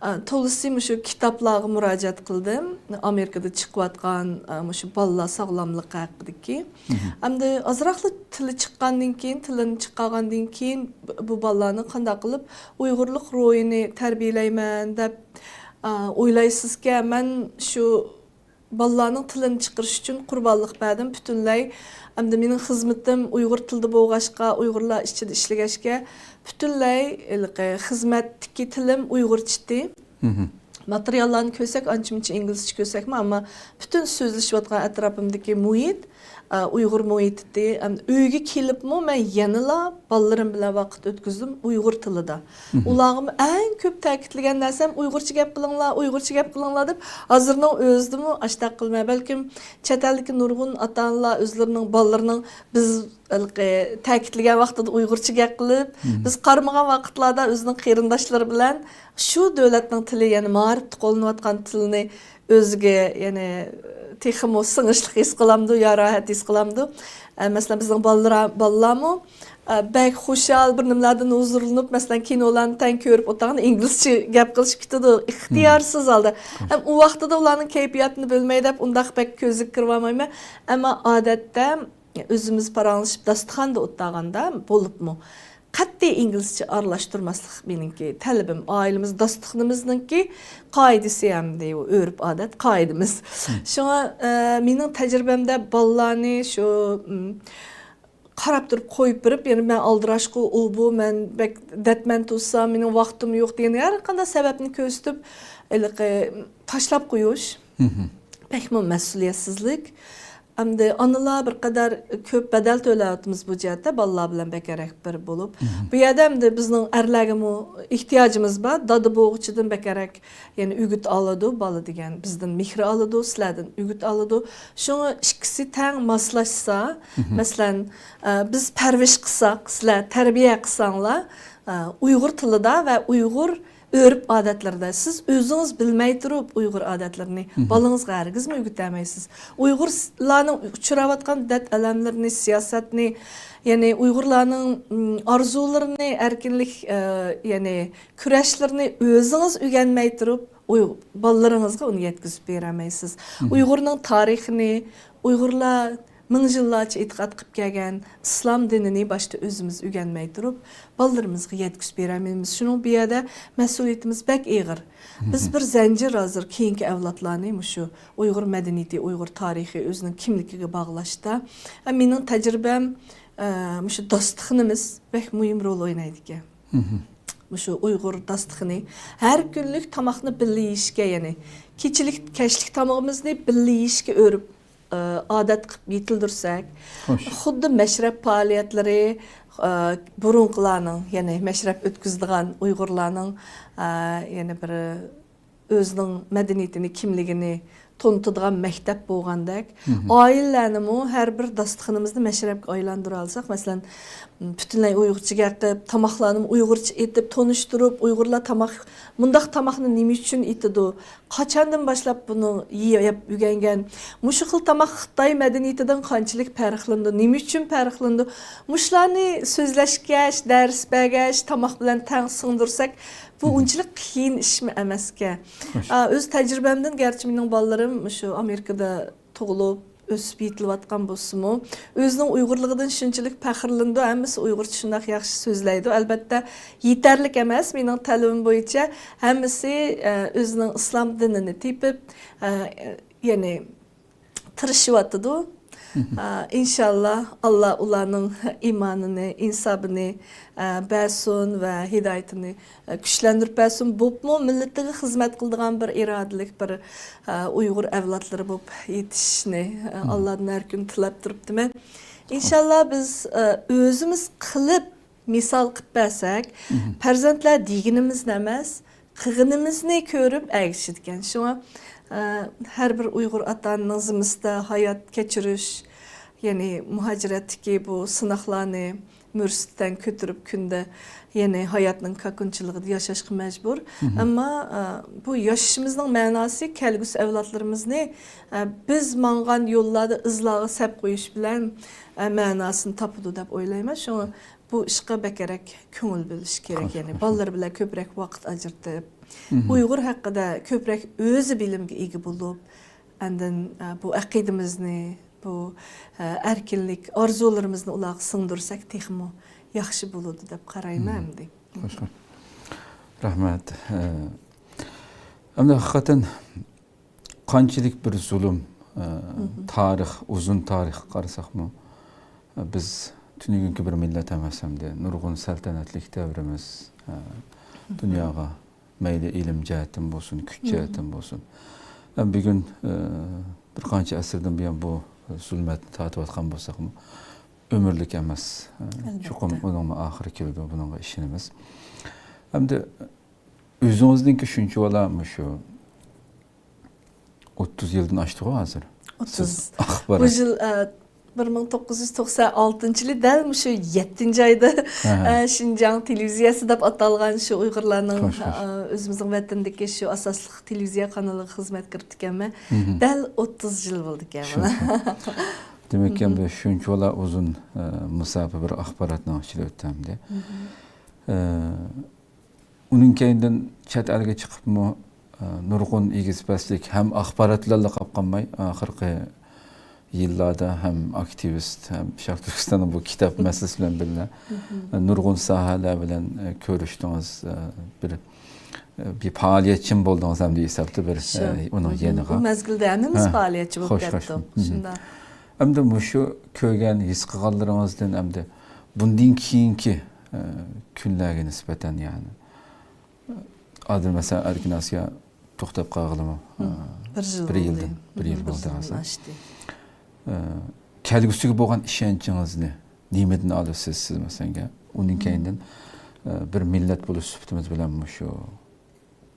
ئا، تولىسى مۇشۇ كىتابلارغا مۇراجىئەت قىلدىم. ئامېرىكىدا چىقىۋاتقان، ئا، مۇشۇ بالىلار ساغلاملىقى ھەققىدىكى. مم. ئەمدى ئازراقلا تىلى چىققاندىن كېيىن، تىلىنى چىقارغاندىن كېيىن، ب-، بۇ بالىلارنى قانداق قىلىپ ئۇيغۇرلۇق روھىنى تەربىيەلەيمەن دەپ، ئا، ئويلايسىزكەن؟ مەن شۇ بالىلارنىڭ تىلىنى چىقىرىش ئۈچۈن قۇربانلىق بەردىم پۈتۈنلەي. ئەمدى مېنىڭ خىزمىتىم ئۇيغۇر تىلىدا بولغاچقا، ئۇيغۇرلار ئىچىدە ئىشلىگەچكە، پۈتۈنلەي ھېلىقى خىزمەتتىكى تىلىم ئۇيغۇرچىتى. مهم. ماتېرىياللارنى كۆرسەك، ئانچە-مۇنچە ئىنگلىزچە كۆرسەكمۇ، ئەمما پۈتۈن سۆزلىشىۋاتقان ئەتراپىمدىكى مۇھىت، ئە، ئۇيغۇر مۇھىتىدى. ئەمدى ئۆيگە كېلىپمۇ مەن يەنىلا بالىلىرىم بىلەن ۋاقىت ئۆتكۈزدۈم ئۇيغۇر تىلىدا. مهم. ئۇلارغىمۇ ئەڭ كۆپ تەكىتلىگەن نەرسەم، «ئۇيغۇرچە گەپ قىلىڭلار، ئۇيغۇرچە گەپ قىلىڭلار» دەپ، ھازىرنىڭ ئۆزىدىمۇ ئاشتاق قىلىمەن. بەلكىم چەت ئەلدىكى نۇرغۇن ئاتا-ئانىلار ئۆزلىرىنىڭ بالىلىرىنىڭ بىز ھېلىقى تەكىتلىگەن ۋاقتىدا ئۇيغۇرچە گەپ قىلىپ، مم. بىز قارىمىغان ۋاقىتلاردا ئۆزىنىڭ قېرىنداشلىرى بىلەن شۇ دۆلەتنىڭ تىلى، يەنى مائارىپتا قوللىنىۋاتقان تىلىنى ئۆزىگە، يەنى تېخىمۇ سىڭىشلىق ھېس قىلامدۇ يا راھەت ھېس قىلامدۇ؟ ئە، مەسىلەن، بىزنىڭ بالىلار، بالىلارمۇ، ئە، بەك خۇشال، بىر نېمىلەردىن ھۇزۇرلىنىپ، مەسىلەن، كىنولارنى تەڭ كۆرۈپ ئولتۇرغاندا ئىنگلىزچە گەپ قىلىشىپ كېتىدۇ، ئىختىيارسىز ھالدا. مم. ھەم ئۇ ۋاقتىدا ئۇلارنىڭ كەيپىياتىنى بۆلمەي دەپ ئۇنداق بەك كۆزگە كىرىۋالمايمەن. ئەمما ئادەتتە ئۆزىمىز پاراڭلىشىپ داستىخاندا ئولتۇرغاندا بولۇپمۇ قەتئىي ئىنگلىزچە ئارىلاشتۇرماسلىق مېنىڭكى تەلىپىم. ئائىلىمىز داستىخىنىمىزنىڭكى قائىدىسى ئەمدى ئۇ ئۆرپ-ئادەت قائىدىمىز. مم. شۇڭا، ئە، مېنىڭ تەجرىبەمدە بالىلارنى شۇ، ئىم، قاراپ تۇرۇپ قويۇپ بېرىپ، يەنى مەن ئالدىراشقۇ، ئۇ بۇ، مەن بەك دەتمەن تۇرسام، مېنىڭ ۋاقتىم يوق دېگەن ھەر قانداق سەۋەبنى كۆرسىتىپ، ھېلىقى تاشلاپ قويۇش. مهم. بەكمۇ مەسئۇلىيەتسىزلىك. ئەمدى ئانىلار بىر قەدەر كۆپ بەدەل تۆلەۋاتىمىز بۇ جەھەتتە، بالىلار بىلەن بەكرەك بىر بولۇپ. مهم. بۇ يەردە ئەمدى بىزنىڭ ئەرلەرگىمۇ ئېھتىياجىمىز بار. دادا بوغۇچىدىن بەكرەك، يەنى ئۈگۈت ئالىدۇ بالا دېگەن، بىزدىن مېھىر ئالىدۇ، سىلەردىن ئۈگۈت ئالىدۇ. شۇڭا ئىككىسى تەڭ ماسلاشسا، مهم. مەسىلەن، ئە، بىز پەرۋىش قىلساق، سىلەر تەربىيە قىلساڭلار، ئە، ئۇيغۇر تىلىدا ۋە ئۇيغۇر ئۆرپ-ئادەتلىرىدە سىز ئۆزىڭىز بىلمەي تۇرۇپ ئۇيغۇر ئادەتلىرىنى مهم. بالىڭىزغا ھەرگىزمۇ ئۆگىتەلمەيسىز. ئۇيغۇرلارنىڭ ئۇچراۋاتقان دەرد-ئەلەملىرىنى، سىياسەتنى، يەنى ئۇيغۇرلارنىڭ، ئىم، ئارزۇلىرىنى، ئەركىنلىك، ئە، يەنى كۈرەشلىرىنى ئۆزىڭىز ئۆگەنمەي تۇرۇپ، ئۇي-، بالىلىرىڭىزغا ئۇنى يەتكۈزۈپ بېرەلمەيسىز. مهم. ئۇيغۇرنىڭ تارىخىنى، ئۇيغۇرلار مىڭ يىللارچە ئېتىقاد قىلىپ كەلگەن ئىسلام دىنىنى باشتا ئۆزىمىز ئۆگەنمەي تۇرۇپ، بالىلىرىمىزغا يەتكۈزۈپ بېرەلمەيمىز. شۇنىڭ بۇ يەردە مەسئۇلىيىتىمىز بەك ئېغىر. بىز مهم. بىر زەنجىر ھازىر كېيىنكى ئەۋلادلارنى مۇشۇ ئۇيغۇر مەدەنىيىتى، ئۇيغۇر تارىخى ئۆزىنىڭ كىملىكىگە باغلاشتا. ھەم مېنىڭ تەجرىبەم، ئە، مۇشۇ داستىخىنىمىز بەك مۇھىم رول ئوينايدىكەن. مهم. مۇشۇ ئۇيغۇر داستىخىنى ھەر كۈنلۈك تاماقنى بىللە يېيىشكە، يەنى كېچىلىك، كەچلىك تامىقىمىزنى بىللە يېيىشكە ئۆرۈپ، ئە، ئادەت قىلىپ يېتىلدۈرسەك، خوش. خۇددى مەشرەپ پائالىيەتلىرى، ئە، بۇرۇنقىلارنىڭ، يەنى مەشرەپ ئۆتكۈزىدىغان ئۇيغۇرلارنىڭ، ئە، يەنە بىر ئۆزىنىڭ مەدەنىيىتىنى، كىملىكىنى تونۇتىدىغان مەكتەپ بولغاندەك، مهم. ئائىلىلەرنىمۇ ھەر بىر داستىخىنىمىزنى مەشرەپكە ئايلاندۇرالىساق، مەسىلەن، پۈتۈنلەي ئۇيغۇرچە گەپ قىلىپ، تاماقلارنىمۇ ئۇيغۇرچە ئېتىپ، تونۇشتۇرۇپ، ئۇيغۇرلار تاماق، مۇنداق تاماقنى نېمە ئۈچۈن ئېتىدۇ؟ قاچاندىن باشلاپ بۇنى يەپ ئۆگەنگەن؟ مۇشۇ خىل تاماق خىتاي مەدەنىيىتىدىن قانچىلىك پەرقلىنىدۇ؟ نېمە ئۈچۈن پەرقلىنىدۇ؟ مۇشۇلارنى سۆزلەشكەچ، دەرس بەرگەچ، تاماق بىلەن تەڭ سىڭدۈرسەك، بۇ مهم. ئۇنچىلىك قىيىن ئىشمۇ ئەمەسكەن. خوش. ئا، ئۆز تەجرىبەمدىن، گەرچە مېنىڭ بالىلىرىم مۇشۇ ئامېرىكىدا تۇغۇلۇپ، ئۆسۈپ يېتىلىۋاتقان بولسىمۇ، ئۆزىنىڭ ئۇيغۇرلۇقىدىن شۇنچىلىك پەخىرلىنىدۇ، ھەممىسى ئۇيغۇرچە شۇنداق ياخشى سۆزلەيدۇ. ئەلبەتتە، يېتەرلىك ئەمەس، مېنىڭ تەلىپىم بويىچە ھەممىسى، ئە، ئۆزىنىڭ ئىسلام دىنىنى تېپىپ، ئە، يەنى تىرىشىۋاتىدۇ. ئە، ئىنشاللا، ئاللا ئۇلارنىڭ ئىمانىنى، ئىنسابىنى، ئە، بەرسۇن ۋە ھىدايىتىنى، ئە، كۈچلەندۈرۈپ بەرسۇن. بولۇپمۇ مىللىتىگە خىزمەت قىلىدىغان بىر ئىرادىلىك بىر، ئە، ئۇيغۇر ئەۋلادلىرى بولۇپ يېتىشىشىنى، ئە، ئاللادىن ھەر كۈنى تىلەپ تۇرۇپتىمەن. ئىنشاللا بىز، ئە، ئۆزىمىز قىلىپ، مىسال قىلىپ بەرسەك، پەرزەنتلەر دېگىنىمىزنى ئەمەس، قىلغىنىمىزنى كۆرۈپ ئەگىشىدىكەن. شۇڭا، ئە، ھەر بىر ئۇيغۇر ئاتا-ئانىنىڭ زىممىسىدە ھايات كەچۈرۈش، يەنى مۇھاجىرەتتىكى بۇ سىناقلارنى مۈرىسىدە تەڭ كۆتۈرۈپ، كۈندە يەنى ھاياتنىڭ كاكۇنچىلىقىدا ياشاشقا مەجبۇر. ئەمما، ئە، بۇ ياشىشىمىزنىڭ مەناسى كەلگۈسى ئەۋلادلىرىمىزنى، ئە، بىز ماڭغان يوللاردا ئىزلارغا سەپ قويۇش بىلەن، ئە، مەناسىنى تاپىدۇ دەپ ئويلايمەن. شۇڭا بۇ ئىشقا بەكرەك كۆڭۈل بۆلۈش كېرەك. يەنى بالىلار بىلەن كۆپرەك ۋاقىت ئاجرىتىپ، ئۇيغۇر ھەققىدە كۆپرەك ئۆزى بىلىمگە ئىگە بولۇپ، ئاندىن، ئە، بۇ ئەقىدىمىزنى، بۇ، ئە، ئەركىنلىك ئارزۇلىرىمىزنى ئۇلارغا سىڭدۈرسەك تېخىمۇ ياخشى بولىدۇ دەپ قارايمەن ئەمدى. خوش، خوش. رەھمەت. ئە، ئەمدى ھەقىقەتەن قانچىلىك بىر زۇلۇم، ئە، تارىخ، ئۇزۇن تارىخقا قارىساقمۇ، ئە، بىز تۈنۈگۈنكى بىر مىللەت ئەمەس ئەمدى. نۇرغۇن سەلتەنەتلىك دەۋرىمىز، ئە، دۇنياغا مەيلى ئىلىم جەھەتتىن بولسۇن، كۈچ جەھەتتىن بولسۇن. ئە، بۈگۈن، ئە، بىر قانچە ئەسىردىن بۇيان بۇ زۇلمەتنى تارتىۋاتقان بولساقمۇ، ئۆمۈرلۈك ئەمەس. ئە، چوقۇم ئۇنىڭمۇ ئاخىرى كېلىدۇ، بۇنىڭغا ئىشىنىمىز. ئەمدى ئۆزىڭىزنىڭكى شۇنچىۋالا مۇشۇ ئوتتۇز يىلدىن ئاشتىغۇ ھازىر. ئوتتۇز. سىز ئاخبارات. بۇ يىل، ئە، بىر مىڭ توققۇز يۈز توقسان ئالتىنچى يىلى دەل مۇشۇ يەتتىنچى ئايدا، ئە، شىنجاڭ تېلېۋىزىيەسى دەپ ئاتالغان شۇ ئۇيغۇرلارنىڭ، خوش، خوش. ئە، ئۆزىمىزنىڭ ۋەتىنىدىكى شۇ ئاساسلىق تېلېۋىزىيە قانىلىغا خىزمەتكە كىرىپتىكەنمەن. دەل ئوتتۇز يىل بولدىكەن مانا. دېمەك، بۇ شۇنچىۋالا ئۇزۇن، ئە، مۇساپە بىر ئاخباراتنىڭ ئىچىدە ئۆتتى ئەمدى. ئە، ئۇنىڭ كەينىدىن چەت ئەلگە چىقىپمۇ، ئە، نۇرغۇن ئېگىز-پەسلىك ھەم ئاخبارات بىلەنلا قاپ قالماي، ئاخىرقى يىللاردا ھەم ئاكتىۋىست، ھەم شەرقىي تۈركىستاننىڭ بۇ كىتاب مەسىلىسى بىلەن بىللە، ئە، نۇرغۇن ساھەلەر بىلەن، ئە، كۆرۈشتىڭىز، ئە، بىر، ئە، بىر پائالىيەتچىمۇ بولدىڭىز ھەم دېيىش ھېسابتا بىر، ئە، ئۇنىڭ يېنىغا. بۇ مەزگىلدە ھەممىمىز پائالىيەتچى بولۇپ كەتتۇق. شۇنداق. ئەمدى مۇشۇ كۆرگەن، ھېس قىلغانلىرىڭىزدىن ئەمدى بۇندىن كېيىنكى، ئە، كۈنلەرگە نىسبەتەن، يەنى، ئادىل مەسىلەن، ئەركىن ئاسىيا توختاپ قالغىلىمۇ، ئە، بىر يىل بىر يىلدىن، بىر يىل بىر بولدى يىلدىن ھازىر. ئاشتى. ئە، كەلگۈسىگە بولغان ئىشەنچىڭىزنى نېمىدىن ئالىسىز سىز، مەسىلەن؟ ئۇنىڭ كەينىدىن، ئە، بىر مىللەت بولۇش سۈپىتىمىز بىلەن مۇشۇ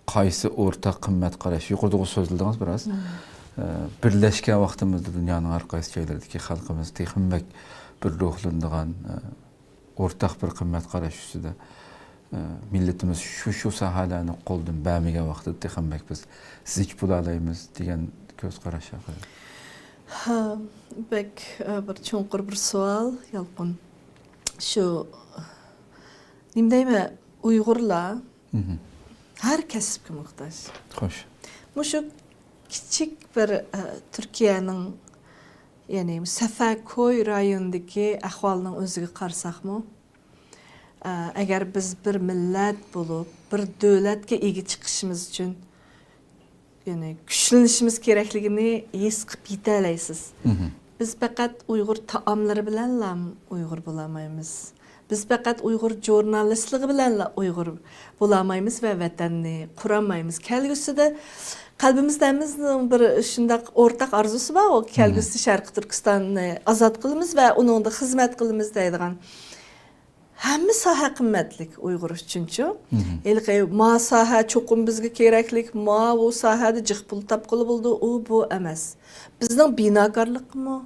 قايسى ئورتاق قىممەت قاراش؟ يۇقىرىدىغۇ سۆزلىدىڭىز بىراز. ئە، بىرلەشكەن ۋاقتىمىزدا دۇنيانىڭ ھەر قايسى جايلىرىدىكى خەلقىمىز تېخىمۇ بەك بىر روھلىنىدىغان، ئە، ئورتاق بىر قىممەت قاراش ئۈستىدە، ئە، مىللىتىمىز شۇ، شۇ ساھەلەرنى قولدىن بەرمىگەن ۋاقتىدا تېخىمۇ بەك بىز زىچ بولالايمىز دېگەن كۆز قاراش ھەققىدە. ھە، بەك، ئە، بىر چوڭقۇر بىر سوئال، يالقۇن. شۇ، نېمە دەيمەن، ئۇيغۇرلار ھەر كەسىپكە موھتاج. خوش. مۇشۇ كىچىك بىر، ئە، تۈركىيەنىڭ، يەنى سەفەركوي رايونىدىكى ئەھۋالنىڭ ئۆزىگە قارىساقمۇ، ئە، ئەگەر بىز بىر مىللەت بولۇپ، بىر دۆلەتكە ئىگە چىقىشىمىز ئۈچۈن، يەنى كۈچلىنىشىمىز كېرەكلىكىنى ھېس قىلىپ يېتەلەيسىز. بىز پەقەت ئۇيغۇر تائاملىرى بىلەنلا ئۇيغۇر بولالمايمىز. بىز پەقەت ئۇيغۇر ژۇرنالىستلىقى بىلەنلا ئۇيغۇر بولالمايمىز ۋە ۋەتەننى قۇرالمايمىز. كەلگۈسىدە قەلبىمىزدە ھەممىمىزنىڭ بىر شۇنداق ئورتاق ئارزۇسى بار، ئۇ كەلگۈسىدە شەرقىي تۈركىستاننى ئازاد قىلىمىز ۋە ئۇنىڭدا خىزمەت قىلىمىز دەيدىغان. ھەممە ساھە قىممەتلىك ئۇيغۇر ئۈچۈنچۇ. ھېلىقى ما ساھە چوقۇم بىزگە كېرەكلىك، ماۋۇ ساھەدە جىق پۇل تاپقىلى بولىدۇ، ئۇ بۇ ئەمەس. بىزنىڭ بىناكارلىققىمۇ،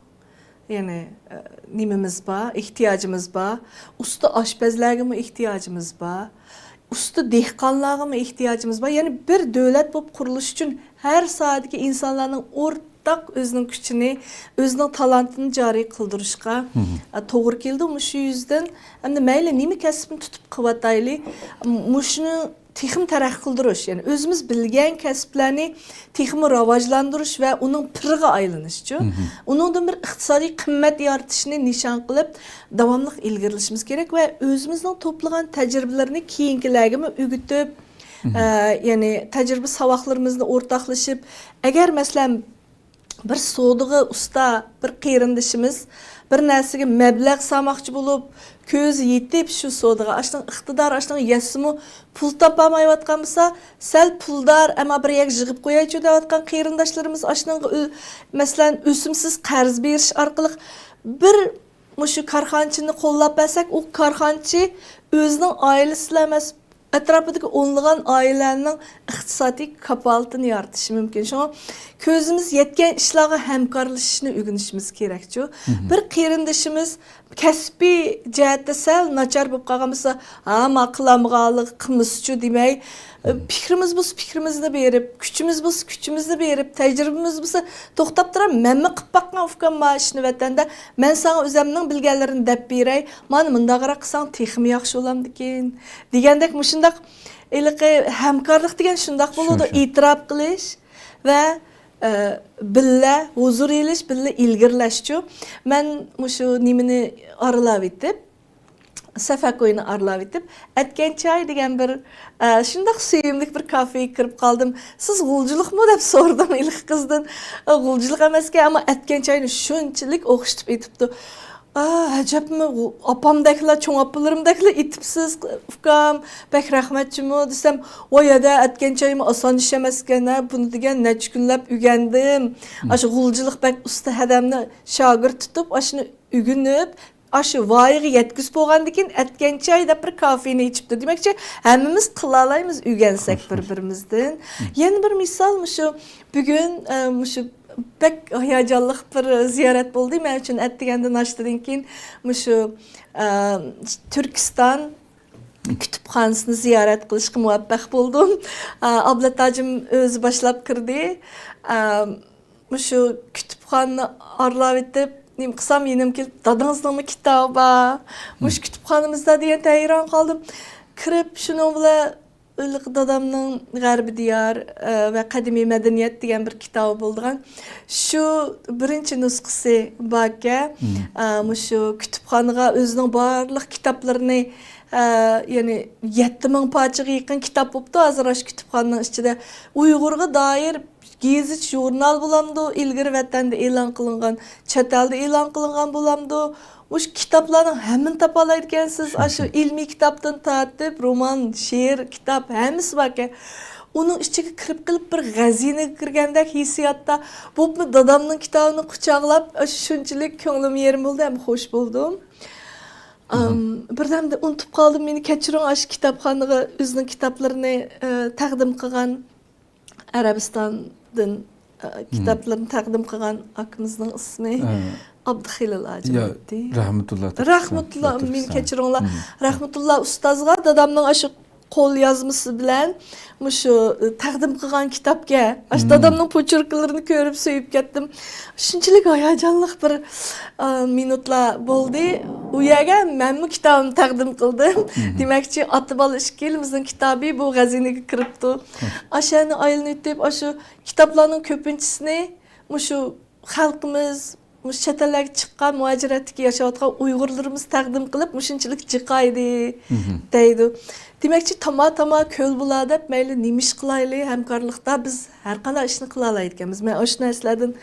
يەنى، ئە، نېمىمىز بار، ئېھتىياجىمىز بار. ئۇستا ئاشپەزلەرگىمۇ ئېھتىياجىمىز بار. ئۇستا دېھقانلارغىمۇ ئېھتىياجىمىز بار. يەنى بىر دۆلەت بولۇپ قۇرۇلۇش ئۈچۈن ھەر ساھەدىكى ئىنسانلارنىڭ ئورتاق ئۆزىنىڭ كۈچىنى، ئۆزىنىڭ تالانتىنى جارى قىلدۇرۇشقا، ئە، توغرا كېلىدۇ. مۇشۇ يۈزدىن ئەمدى مەيلى نېمە كەسىپنى تۇتۇپ قىلىۋاتايلى، مۇشۇنى تېخىمۇ تەرەققىي قىلدۇرۇش، يەنى ئۆزىمىز بىلگەن كەسىپلەرنى تېخىمۇ راۋاجلاندۇرۇش ۋە ئۇنىڭ پىرىغا ئايلىنىشچۇ. ئۇنىڭدىن بىر ئىقتىسادىي قىممەت يارىتىشنى نىشان قىلىپ، داۋاملىق ئىلگىرىلىشىمىز كېرەك ۋە ئۆزىمىزنىڭ توپلىغان تەجرىبىلىرىنى كېيىنكىلەرگىمۇ ئۆگىتىپ، ئە، يەنى تەجرىبە ساۋاقلىرىمىزنى ئورتاقلىشىپ، ئەگەر، مەسىلەن، بىر سودىغا ئۇستا بىر قېرىندىشىمىز بىر نەرسىگە مەبلەغ سالماقچى بولۇپ، كۆزى يېتىپ شۇ سودىغا، ئاشۇنىڭ ئىقتىدارى، ئاشۇنىڭ يەتسىمۇ پۇل تاپالمايۋاتقان بولسا، سەل پۇلدار، ئەمما بىر يەرگە يىغىپ قويايچۇ دەۋاتقان قېرىنداشلىرىمىز ئاشۇنىڭغا ئۆ-، مەسىلەن، ئۆسۈمسىز قەرز بېرىش ئارقىلىق بىر مۇشۇ كارخانىچىنى قوللاپ بەرسەك، ئۇ كارخانىچى ئۆزىنىڭ ئائىلىسىلا ئەمەس، ئەتراپىدىكى ئونلىغان ئائىلەنىڭ ئىقتىسادىي كاپالىتىنى يارىتىشى مۇمكىن. شۇڭا كۆزىمىز يەتكەن ئىشلارغا ھەمكارلىشىشنى ئۆگىنىشىمىز كېرەكچۇ. بىر قېرىندىشىمىز كەسپىي جەھەتتە سەل ناچار بولۇپ قالغان بولسا، ھا، ما قىلالمىغانلىقى قىلمىسىچۇ دېمەي، پىكرىمىز بولسا پىكرىمىزنى بېرىپ، كۈچىمىز بولسا كۈچىمىزنى بېرىپ، تەجرىبىمىز بولسا، توختاپ تۇرۇڭ، مەنمۇ قىلىپ باققان ئۇكام ما ئىشنى ۋەتەندە، مەن ساڭا ئۆزەمنىڭ بىلگەنلىرىنى دەپ بېرەي، مانا مۇنداقراق قىلساڭ تېخىمۇ ياخشى بولامدىكىن، دېگەندەك مۇشۇنداق ھېلىقى ھەمكارلىق دېگەن شۇنداق بولىدۇ، شۇ، شۇ. ئېتىراپ قىلىش ۋە، ئە، بىللە ھۇزۇر ئېلىش، بىللە ئىلگىرىلەشچۇ. مەن مۇشۇ نېمىنى ئارىلاۋېتىپ، سەفەكوينى ئارىلاۋېتىپ، ئەتكەنچاي دېگەن بىر، ئە، شۇنداق سۆيۈملۈك بىر كافېگە كىرىپ قالدىم. «سىز غۇلجىلىقمۇ؟» دەپ سورىدىم ھېلىقى قىزدىن. «ئە، غۇلجىلىق ئەمەسكەن، ئەمما ئەتكەنچاينى شۇنچىلىك ئوخشىتىپ ئېيتىپتۇ.» «ئا، ئەجەبمۇ؟ ئاپامدەكلا، چوڭ ئاپىلىرىمدەكلا ئېتىپسىز، ئۇكام. بەك رەھمەتچىمۇ؟» دېسەم، «ۋاي ھەدە، ئەتكەنچايمۇ ئاسان ئىش ئەمەسكەن ھە، بۇنى دېگەن نەچچە كۈنلەپ ئۆگەندىم. ئاشۇ غۇلجىلىق بەك ئۇستا ھەدەمنى شاگىرت تۇتۇپ، ئاشۇنى ئۆگىنىپ، ئاشۇ ۋايىغا يەتكۈزۈپ بولغاندىن كېيىن ئەتكەنچاي دەپ بىر كافېنى ئېچىپتۇ.» دېمەكچى، ھەممىمىز قىلالايمىز ئۆگەنسەك بىر-بىرىمىزدىن. يەنە بىر مىسال مۇشۇ بۈگۈن، ئە، مۇشۇ بەك ھاياجانلىق بىر زىيارەت بولدى مەن ئۈچۈن. ئەتىگەندە ناشتىدىن كېيىن مۇشۇ، ئە، تۈركىستان كۇتۇپخانىسىنى زىيارەت قىلىشقا مۇۋەپپەق بولدۇم. ئە، ئابلەت ھاجىم ئۆزى باشلاپ كىردى. ئە، مۇشۇ كۇتۇپخانىنى ئارىلاۋېتىپ، نېمە قىلسام، يېنىمغا كېلىپ، «دادىڭىزنىڭمۇ كىتابى بار مۇشۇ كۇتۇپخانىمىزدا» دېگەندە ھەيران قالدىم. كىرىپ، شۇنىڭ بىلەن ھېلىقى دادامنىڭ «غەربىي دىيار، ئە، ۋە قەدىمىي مەدەنىيەت» دېگەن بىر كىتابى بولىدىغان، شۇ بىرىنچى نۇسخىسى باركەن. ئە، مۇشۇ كۇتۇپخانىغا ئۆزىنىڭ بارلىق كىتابلىرىنى، ئە، يەنى يەتتە مىڭ پارچىغا يېقىن كىتاب بوپتۇ ھازىر ئاشۇ كۇتۇپخانىنىڭ ئىچىدە. ئۇيغۇرغا دائىر گېزىت، ژۇرنال بولامدۇ، ئىلگىرى ۋەتەندە ئېلان قىلىنغان، چەت ئەلدە ئېلان قىلىنغان بولامدۇ، مۇشۇ كىتابلارنىڭ ھەممىنى تاپالايدىكەنسىز. ئاشۇ ئىلمىي كىتابتىن تارتىپ، رومان، شېئىر، كىتاب، ھەممىسى باركەن. ئۇنىڭ ئىچىگە كىرىپ قېلىپ، بىر غەزىنىگە كىرگەندەك ھېسسىياتتا، بولۇپمۇ دادامنىڭ كىتابىنى قۇچاقلاپ، ئاشۇ شۇنچىلىك كۆڭلۈم يېرىم بولدى ھەم خوش بولدۇم. ئام، بىردەمدە ئۇنتۇپ قالدىم، مېنى كەچۈرۈڭ، ئاشۇ كىتابخانىغا ئۆزىنىڭ كىتابلىرىنى، ئە، تەقدىم قىلغان، ئەرەبىستاندىن، ئە، كىتابلىرىنى تەقدىم قىلغان ئاكىمىزنىڭ ئىسمى ئابدۇخېلىل ھاجىم ئىدى. رەھمەتۇللا، رەھمەتۇللا، مېنى كەچۈرۈڭلار. رەھمەتۇللا ئۇستازغا دادامنىڭ ئاشۇ قول يازمىسى بىلەن مۇشۇ، ئە، تەقدىم قىلغان كىتابكەن. ئاشۇ دادامنىڭ پوچېركىلىرىنى كۆرۈپ سۆيۈپ كەتتىم. شۇنچىلىك ھاياجانلىق بىر، ئە، مىنۇتلار بولدى. ئۇ يەرگە مەنمۇ كىتابىمنى تەقدىم قىلدىم. دېمەكچى، ئاتا-بالا ئىككىلىمىزنىڭ كىتابى بۇ غەزىنىگە كىرىپتۇ. ئاشۇ يەرنى ئايلىنىۋېتىپ، ئاشۇ كىتابلارنىڭ كۆپىنچىسىنى مۇشۇ خەلقىمىز، مۇشۇ چەت ئەللەرگە چىققان، مۇھاجىرەتتىكى ياشاۋاتقان ئۇيغۇرلىرىمىز تەقدىم قىلىپ، مۇشۇنچىلىك جىقايدى دەيدۇ. دېمەكچى، تاما-تاما كۆل بۇلار دەپ، مەيلى نېمە ئىش قىلايلى، ھەمكارلىقتا بىز ھەر قانداق ئىشنى قىلالايدىكەنمىز. مەن ئاشۇ نەرسىلەردىن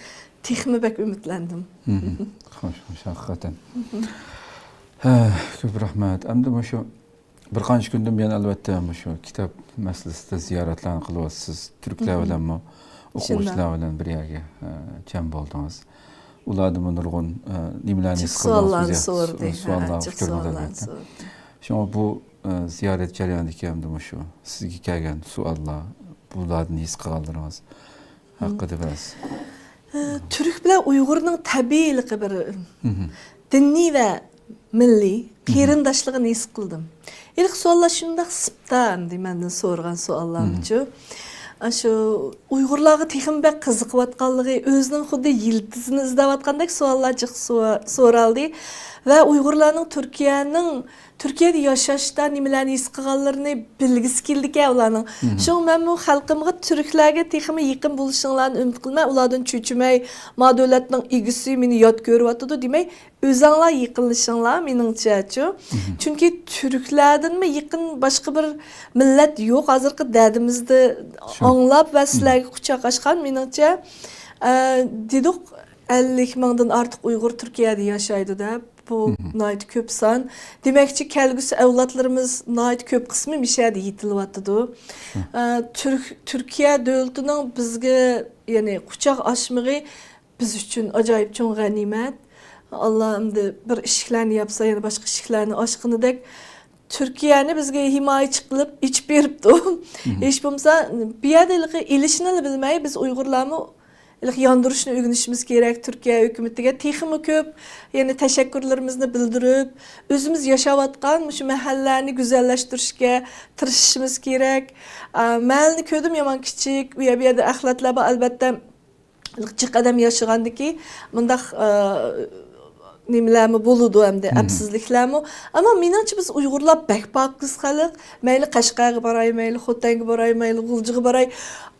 تېخىمۇ بەك ئۈمىدلەندىم. خوش، خوش، ھەقىقەتەن. ھە، كۆپ رەھمەت. ئەمدى مۇشۇ بىر قانچە كۈندىن بۇيان، ئەلۋەتتە، مۇشۇ كىتاب مەسىلىسىدە زىيارەتلەرنى قىلىۋاتىسىز. تۈركلەر بىلەنمۇ، ئوقۇغۇچىلار بىلەن بىر يەرگە، ئە، جەم بولدىڭىز. ئۇلاردىنمۇ نۇرغۇن، ئە، نېمىلەرنى ھېس قىلدىڭىز؟ سوئاللارنى سورىدى. سوئاللار ئۇچۇرغىلى، ئەلۋەتتە. شۇڭا بۇ، ئە، زىيارەت جەريانىدىكى ئەمدى مۇشۇ سىزگە كەلگەن سوئاللار، بۇلاردىن ھېس قىلغانلىرىڭىز ھەققىدە بىراز. ئە، تۈرك بىلەن ئۇيغۇرنىڭ تەبىئىيلىقى بىر دىنىي ۋە مىللىي قېرىنداشلىقىنى ھېس قىلدىم. ھېلىقى سوئاللار شۇنداق سىپتا ئەمدى مەندىن سورىغان سوئاللارمىچۇ. ئاشۇ ئۇيغۇرلارغا تېخىمۇ بەك قىزىقىۋاتقانلىقى، ئۆزىنىڭ خۇددى يىلتىزىنى ئىزدەۋاتقاندەك سوئاللار جىق سو-، سورالدى. ۋە ئۇيغۇرلارنىڭ تۈركىيەنىڭ، تۈركىيەدە ياشاشتا نېمىلەرنى ھېس قىلغانلىرىنى بىلگۈسى كېلىدىكەن ئۇلارنىڭ. شۇڭا مەنمۇ خەلقىمغا تۈركلەرگە تېخىمۇ يېقىن بولۇشۇڭلارنى ئۈمىد قىلىمەن. ئۇلاردىن چۆچۈمەي، ما دۆلەتنىڭ ئىگىسى مېنى يات كۆرۈۋاتىدۇ دېمەي، ئۆزەڭلار يېقىنلىشىڭلار، مېنىڭچەچۇ. چۈنكى تۈركلەردىنمۇ يېقىن باشقا بىر مىللەت يوق ھازىرقى دەردىمىزنى ئاڭلاپ ۋە سىلەرگە قۇچاق ئاچقان، مېنىڭچە. ئە، دېدۇق، ئەللىك مىڭدىن ئارتۇق ئۇيغۇر تۈركىيەدە ياشايدۇ دەپ. بۇ ناھايىتى كۆپ سان. دېمەكچى، كەلگۈسى ئەۋلادلىرىمىز ناھايىتى كۆپ قىسمى مىشەدە يېتىلىۋاتىدۇ. ئە، تۈرك-، تۈركىيە دۆلىتىنىڭ بىزگە، يەنى قۇچاق ئاچمىقى بىز ئۈچۈن ئاجايىپ چوڭ غەنىيمەت. ئاللا ئەمدى بىر ئىشىكلەرنى ياپسا، يەنە باشقا ئىشىكلەرنى ئاچقىنىدەك، تۈركىيەنى بىزگە ھىمايىچى قىلىپ ئېچىپ بېرىپتۇ. ھېچ بولمىسا، بۇ يەردە ھېلىقى ئېلىشنىلا بىلمەي، بىز ئۇيغۇرلارمۇ ھېلىقى ياندۇرۇشنى ئۆگىنىشىمىز كېرەك. تۈركىيە ھۆكۈمىتىگە تېخىمۇ كۆپ، يەنە تەشەككۈرلىرىمىزنى بىلدۈرۈپ، ئۆزىمىز ياشاۋاتقان مۇشۇ مەھەللىلەرنى گۈزەللەشتۈرۈشكە تىرىشىشىمىز كېرەك. ئا، مەھەللىنى كۆردۈم، يامان كىچىك. ئۇ يەر، بۇ يەردە ئەخلەتلەر بار، ئەلۋەتتە. جىق ئادەم ياشىغاندىكى مۇنداق، ئە، نېمىلەرمۇ بولىدۇ ئەمدى، ئەپسىزلىكلەرمۇ. ئەمما مېنىڭچە بىز ئۇيغۇرلار بەك پاكىز خەلق. مەيلى قەشقەرگە باراي، مەيلى خوتەنگە باراي، مەيلى غۇلجىغا باراي.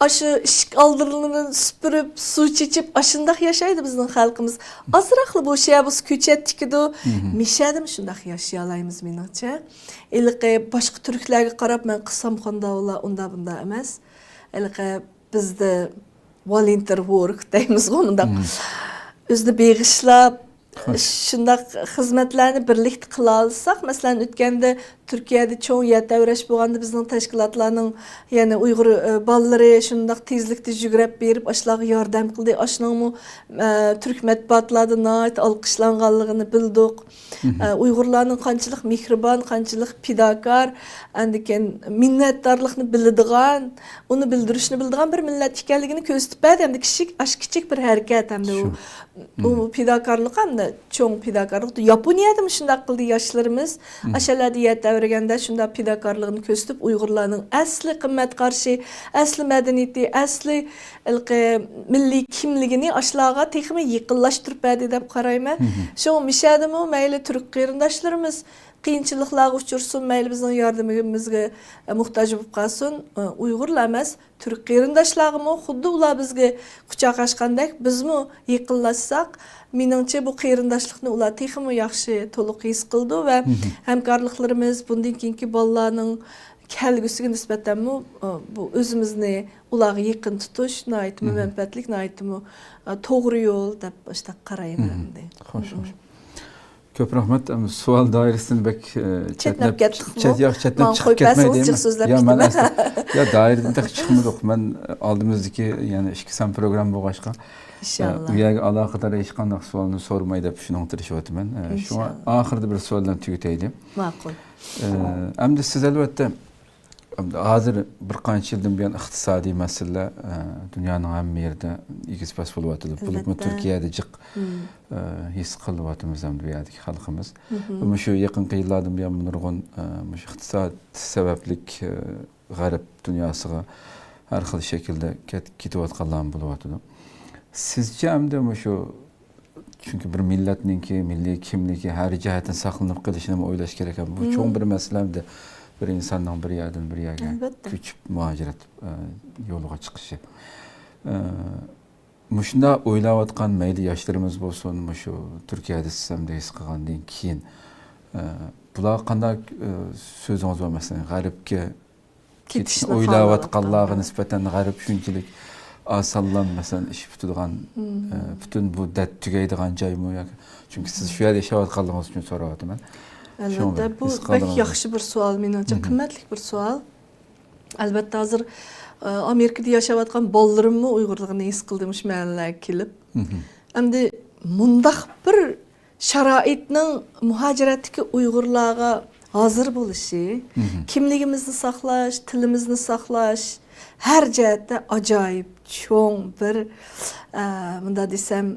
ئاشۇ ئىشىك ئالدىلىرىنى سۈپۈرۈپ، سۇ چېچىپ، ئاشۇنداق ياشايدۇ بىزنىڭ خەلقىمىز. ئازراقلا بوشىيە بولسا كۆچەت تىكىدۇ. مىشەدىمۇ شۇنداق ياشىيالايمىز مېنىڭچە. ھېلىقى باشقا تۈركلەرگە قاراپ مەن قىلسام قانداق بولا، ئۇنداق بۇنداق ئەمەس. ھېلىقى بىزدە ۋالېنتىر ۋورك دەيمىزغۇ، مۇنداق ئۆزىنى بېغىشلاپ، شۇنداق خىزمەتلەرنى بىرلىكتە قىلالىساق، مەسىلەن، ئۆتكەندە تۈركىيەدە چوڭ يەر تەۋرەش بولغاندا، بىزنىڭ تەشكىلاتلارنىڭ، يەنى ئۇيغۇر، ئە، بالىلىرى شۇنداق تېزلىكتە يۈگرەپ بېرىپ، ئاشۇلارغا ياردەم قىلدى. ئاشۇنىڭمۇ، ئە، تۈرك مەتبۇئاتلاردا ناھايىتى ئالقىشلانغانلىقىنى بىلدۇق. ئە، ئۇيغۇرلارنىڭ قانچىلىك مېھرىبان، قانچىلىك پىداكار، ئاندىن كېيىن مىننەتدارلىقنى بىلىدىغان، ئۇنى بىلدۈرۈشنى بىلىدىغان بىر مىللەت ئىكەنلىكىنى كۆرسىتىپ بەردى. ئەمدى كىچىك، ئاشۇ كىچىك بىر ھەرىكەت ئەمدى ئۇ، ئۇ پىداكارلىق ئەمدى چوڭ پىداكارلىق. ياپونىيەدىمۇ شۇنداق قىلدى ياشلىرىمىز. ئاشۇ يەرلەردە يەر تەۋرىگەندە شۇنداق پىداكارلىقنى كۆرسىتىپ، ئۇيغۇرلارنىڭ ئەسلى قىممەت قارىشى، ئەسلى مەدەنىيىتى، ئەسلى ھېلىقى مىللىي كىملىكىنى ئاشۇلارغا تېخىمۇ يېقىنلاشتۇرۇپ بەردى دەپ قارايمەن. شۇڭا مىشەدىمۇ مەيلى تۈرك قېرىنداشلىرىمىز قىيىنچىلىقلارغا ئۇچرىسۇن، مەيلى بىزنىڭ ياردىمىمىزگە، ئە، موھتاج بولۇپ قالسۇن، ئە، ئۇيغۇرلا ئەمەس، تۈرك قېرىنداشلارغىمۇ خۇددى ئۇلار بىزگە قۇچاق ئاچقاندەك بىزمۇ يېقىنلاشساق، مېنىڭچە بۇ قېرىنداشلىقنى ئۇلار تېخىمۇ ياخشى، تولۇق ھېس قىلىدۇ ۋە ھەمكارلىقلىرىمىز بۇندىن كېيىنكى بالىلارنىڭ كەلگۈسىگە نىسبەتەنمۇ، ئە، بۇ ئۆزىمىزنى ئۇلارغا يېقىن تۇتۇش ناھايىتىمۇ مەنپەئەتلىك، ناھايىتىمۇ، ئە، توغرا يول دەپ ئاشۇنداق قارايمەن ئەمدى. خوش، خوش. كۆپ رەھمەت. ئەم، سوئال دائىرىسىدىن بەك، ئە، چەتنەپ چەتنەپ، كەتتۇقمۇ؟ چەت-، ياق، چەتنەپ ماڭا چىقىپ قويۇپ بەرسىڭىز كەتمەي دەيمەن. جىق سۆزلەپ يا، مەن كېتىمەن. ئەسلى، يا، دائىرىدىن تېخى چىقمىدۇق. مەن، ئە، ئالدىمىزدىكى، يەنى ئىككى سان پروگرامما بولغاچقا، ئە، ئىنشاللا. ئۇ يەرگە ئالاقىدار ھېچقانداق سوئالنى سورىماي دەپ شۇنىڭغا تىرىشىۋاتىمەن. ئە، شۇڭا ئىنشاللا. ئاخىرىدا بىر سوئال بىلەن تۈگىتەيلى. ماقۇل. ئە، ئەمدى سىز ئەلۋەتتە ئەمدى ھازىر بىر قانچە يىلدىن بۇيان ئىقتىسادىي مەسىلىلەر، ئە، دۇنيانىڭ ھەممە يېرىدە ئېگىز-پەس بولۇۋاتىدۇ. بولۇپمۇ ئەلۋەتتە. تۈركىيەدە جىق، مم. ئە، ھېس قىلىۋاتىمىز ئەمدى بۇ يەردىكى خەلقىمىز. مم. مۇشۇ يېقىنقى يىللاردىن بۇيان نۇرغۇن، ئە، مۇشۇ ئىقتىساد سەۋەبلىك، ئە، غەرب دۇنياسىغا ھەر خىل شەكىلدە كەت-، كېتىۋاتقانلارمۇ بولۇۋاتىدۇ. سىزچە ئەمدى مۇشۇ چۈنكى بىر مىللەتنىڭكى مىللىي كىملىكى ھەر جەھەتتىن ساقلىنىپ قېلىشىنىمۇ ئويلاش كېرەك. بۇ چوڭ بىر مەسىلە ئەمدى بىر ئىنساننىڭ بىر يەردىن بىر يەرگە ئەلۋەتتە. كۆچۈپ مۇھاجىرەت، ئە، يولىغا چىقىشى. ئە، مۇشۇنداق ئويلاۋاتقان مەيلى ياشلىرىمىز بولسۇن، مۇشۇ تۈركىيەدە سىز ئەمدى ھېس قىلغاندىن كېيىن، ئە، بۇلارغا قانداق، ئە، سۆزىڭىز بار؟ مەسىلەن، غەربكە كېتىشنى كېتىشنى ئويلاۋاتقانلارغا خالىۋاتقانلار. نىسبەتەن غەرب شۇنچىلىك ئاسانلا، مەسىلەن، ئىش پۈتىدىغان، مم. ئە، پۈتۈن بۇ دەرد تۈگەيدىغان جايمۇ ياكى؟ چۈنكى سىز شۇ يەردە ياشاۋاتقانلىقىڭىز ئۈچۈن سوراۋاتىمەن. شۇڭا ئەلۋەتتە، بىر بۇ ھېس بەك قىلدىڭىزمۇ؟ ياخشى بىر سوئال، مېنىڭچە مم. قىممەتلىك بىر سوئال. ئەلۋەتتە، ھازىر، ئە، ئامېرىكىدا ياشاۋاتقان بالىلىرىممۇ ئۇيغۇرلۇقىنى ھېس قىلدى مۇشۇ مەھەللىلەرگە كېلىپ. مم. ئەمدى مۇنداق بىر شارائىتنىڭ مۇھاجىرەتتىكى ئۇيغۇرلارغا ھازىر بولۇشى، مم. كىملىكىمىزنى ساقلاش، تىلىمىزنى ساقلاش، ھەر جەھەتتە ئاجايىپ چوڭ بىر، ئە، مۇنداق دېسەم،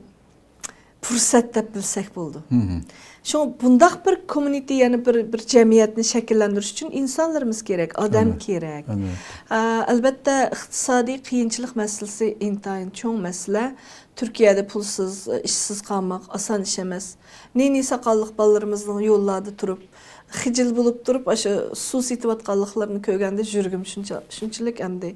پۇرسەت دەپ بىلسەك بولىدۇ. مم. شۇڭا بۇنداق بىر كوممۇنىتى، يەنى بىر، بىر جەمئىيەتنى شەكىللەندۈرۈش ئۈچۈن ئىنسانلىرىمىز كېرەك، ئادەم ئەلۋەتتە. كېرەك. ئەلۋەتتە. ئە، ئەلۋەتتە، ئىقتىسادىي قىيىنچىلىق مەسىلىسى ئىنتايىن چوڭ مەسىلە. تۈركىيەدە پۇلسىز، ئىشسىز قالماق ئاسان ئىش ئەمەس. نى-نى ساقاللىق بالىلىرىمىزنىڭ يوللاردا تۇرۇپ، خىجىل بولۇپ تۇرۇپ، ئاشۇ سۇ سېتىۋاتقانلىقلىرىنى كۆرگەندە يۈرىكىم شۇنچە، شۇنچىلىك ئەمدى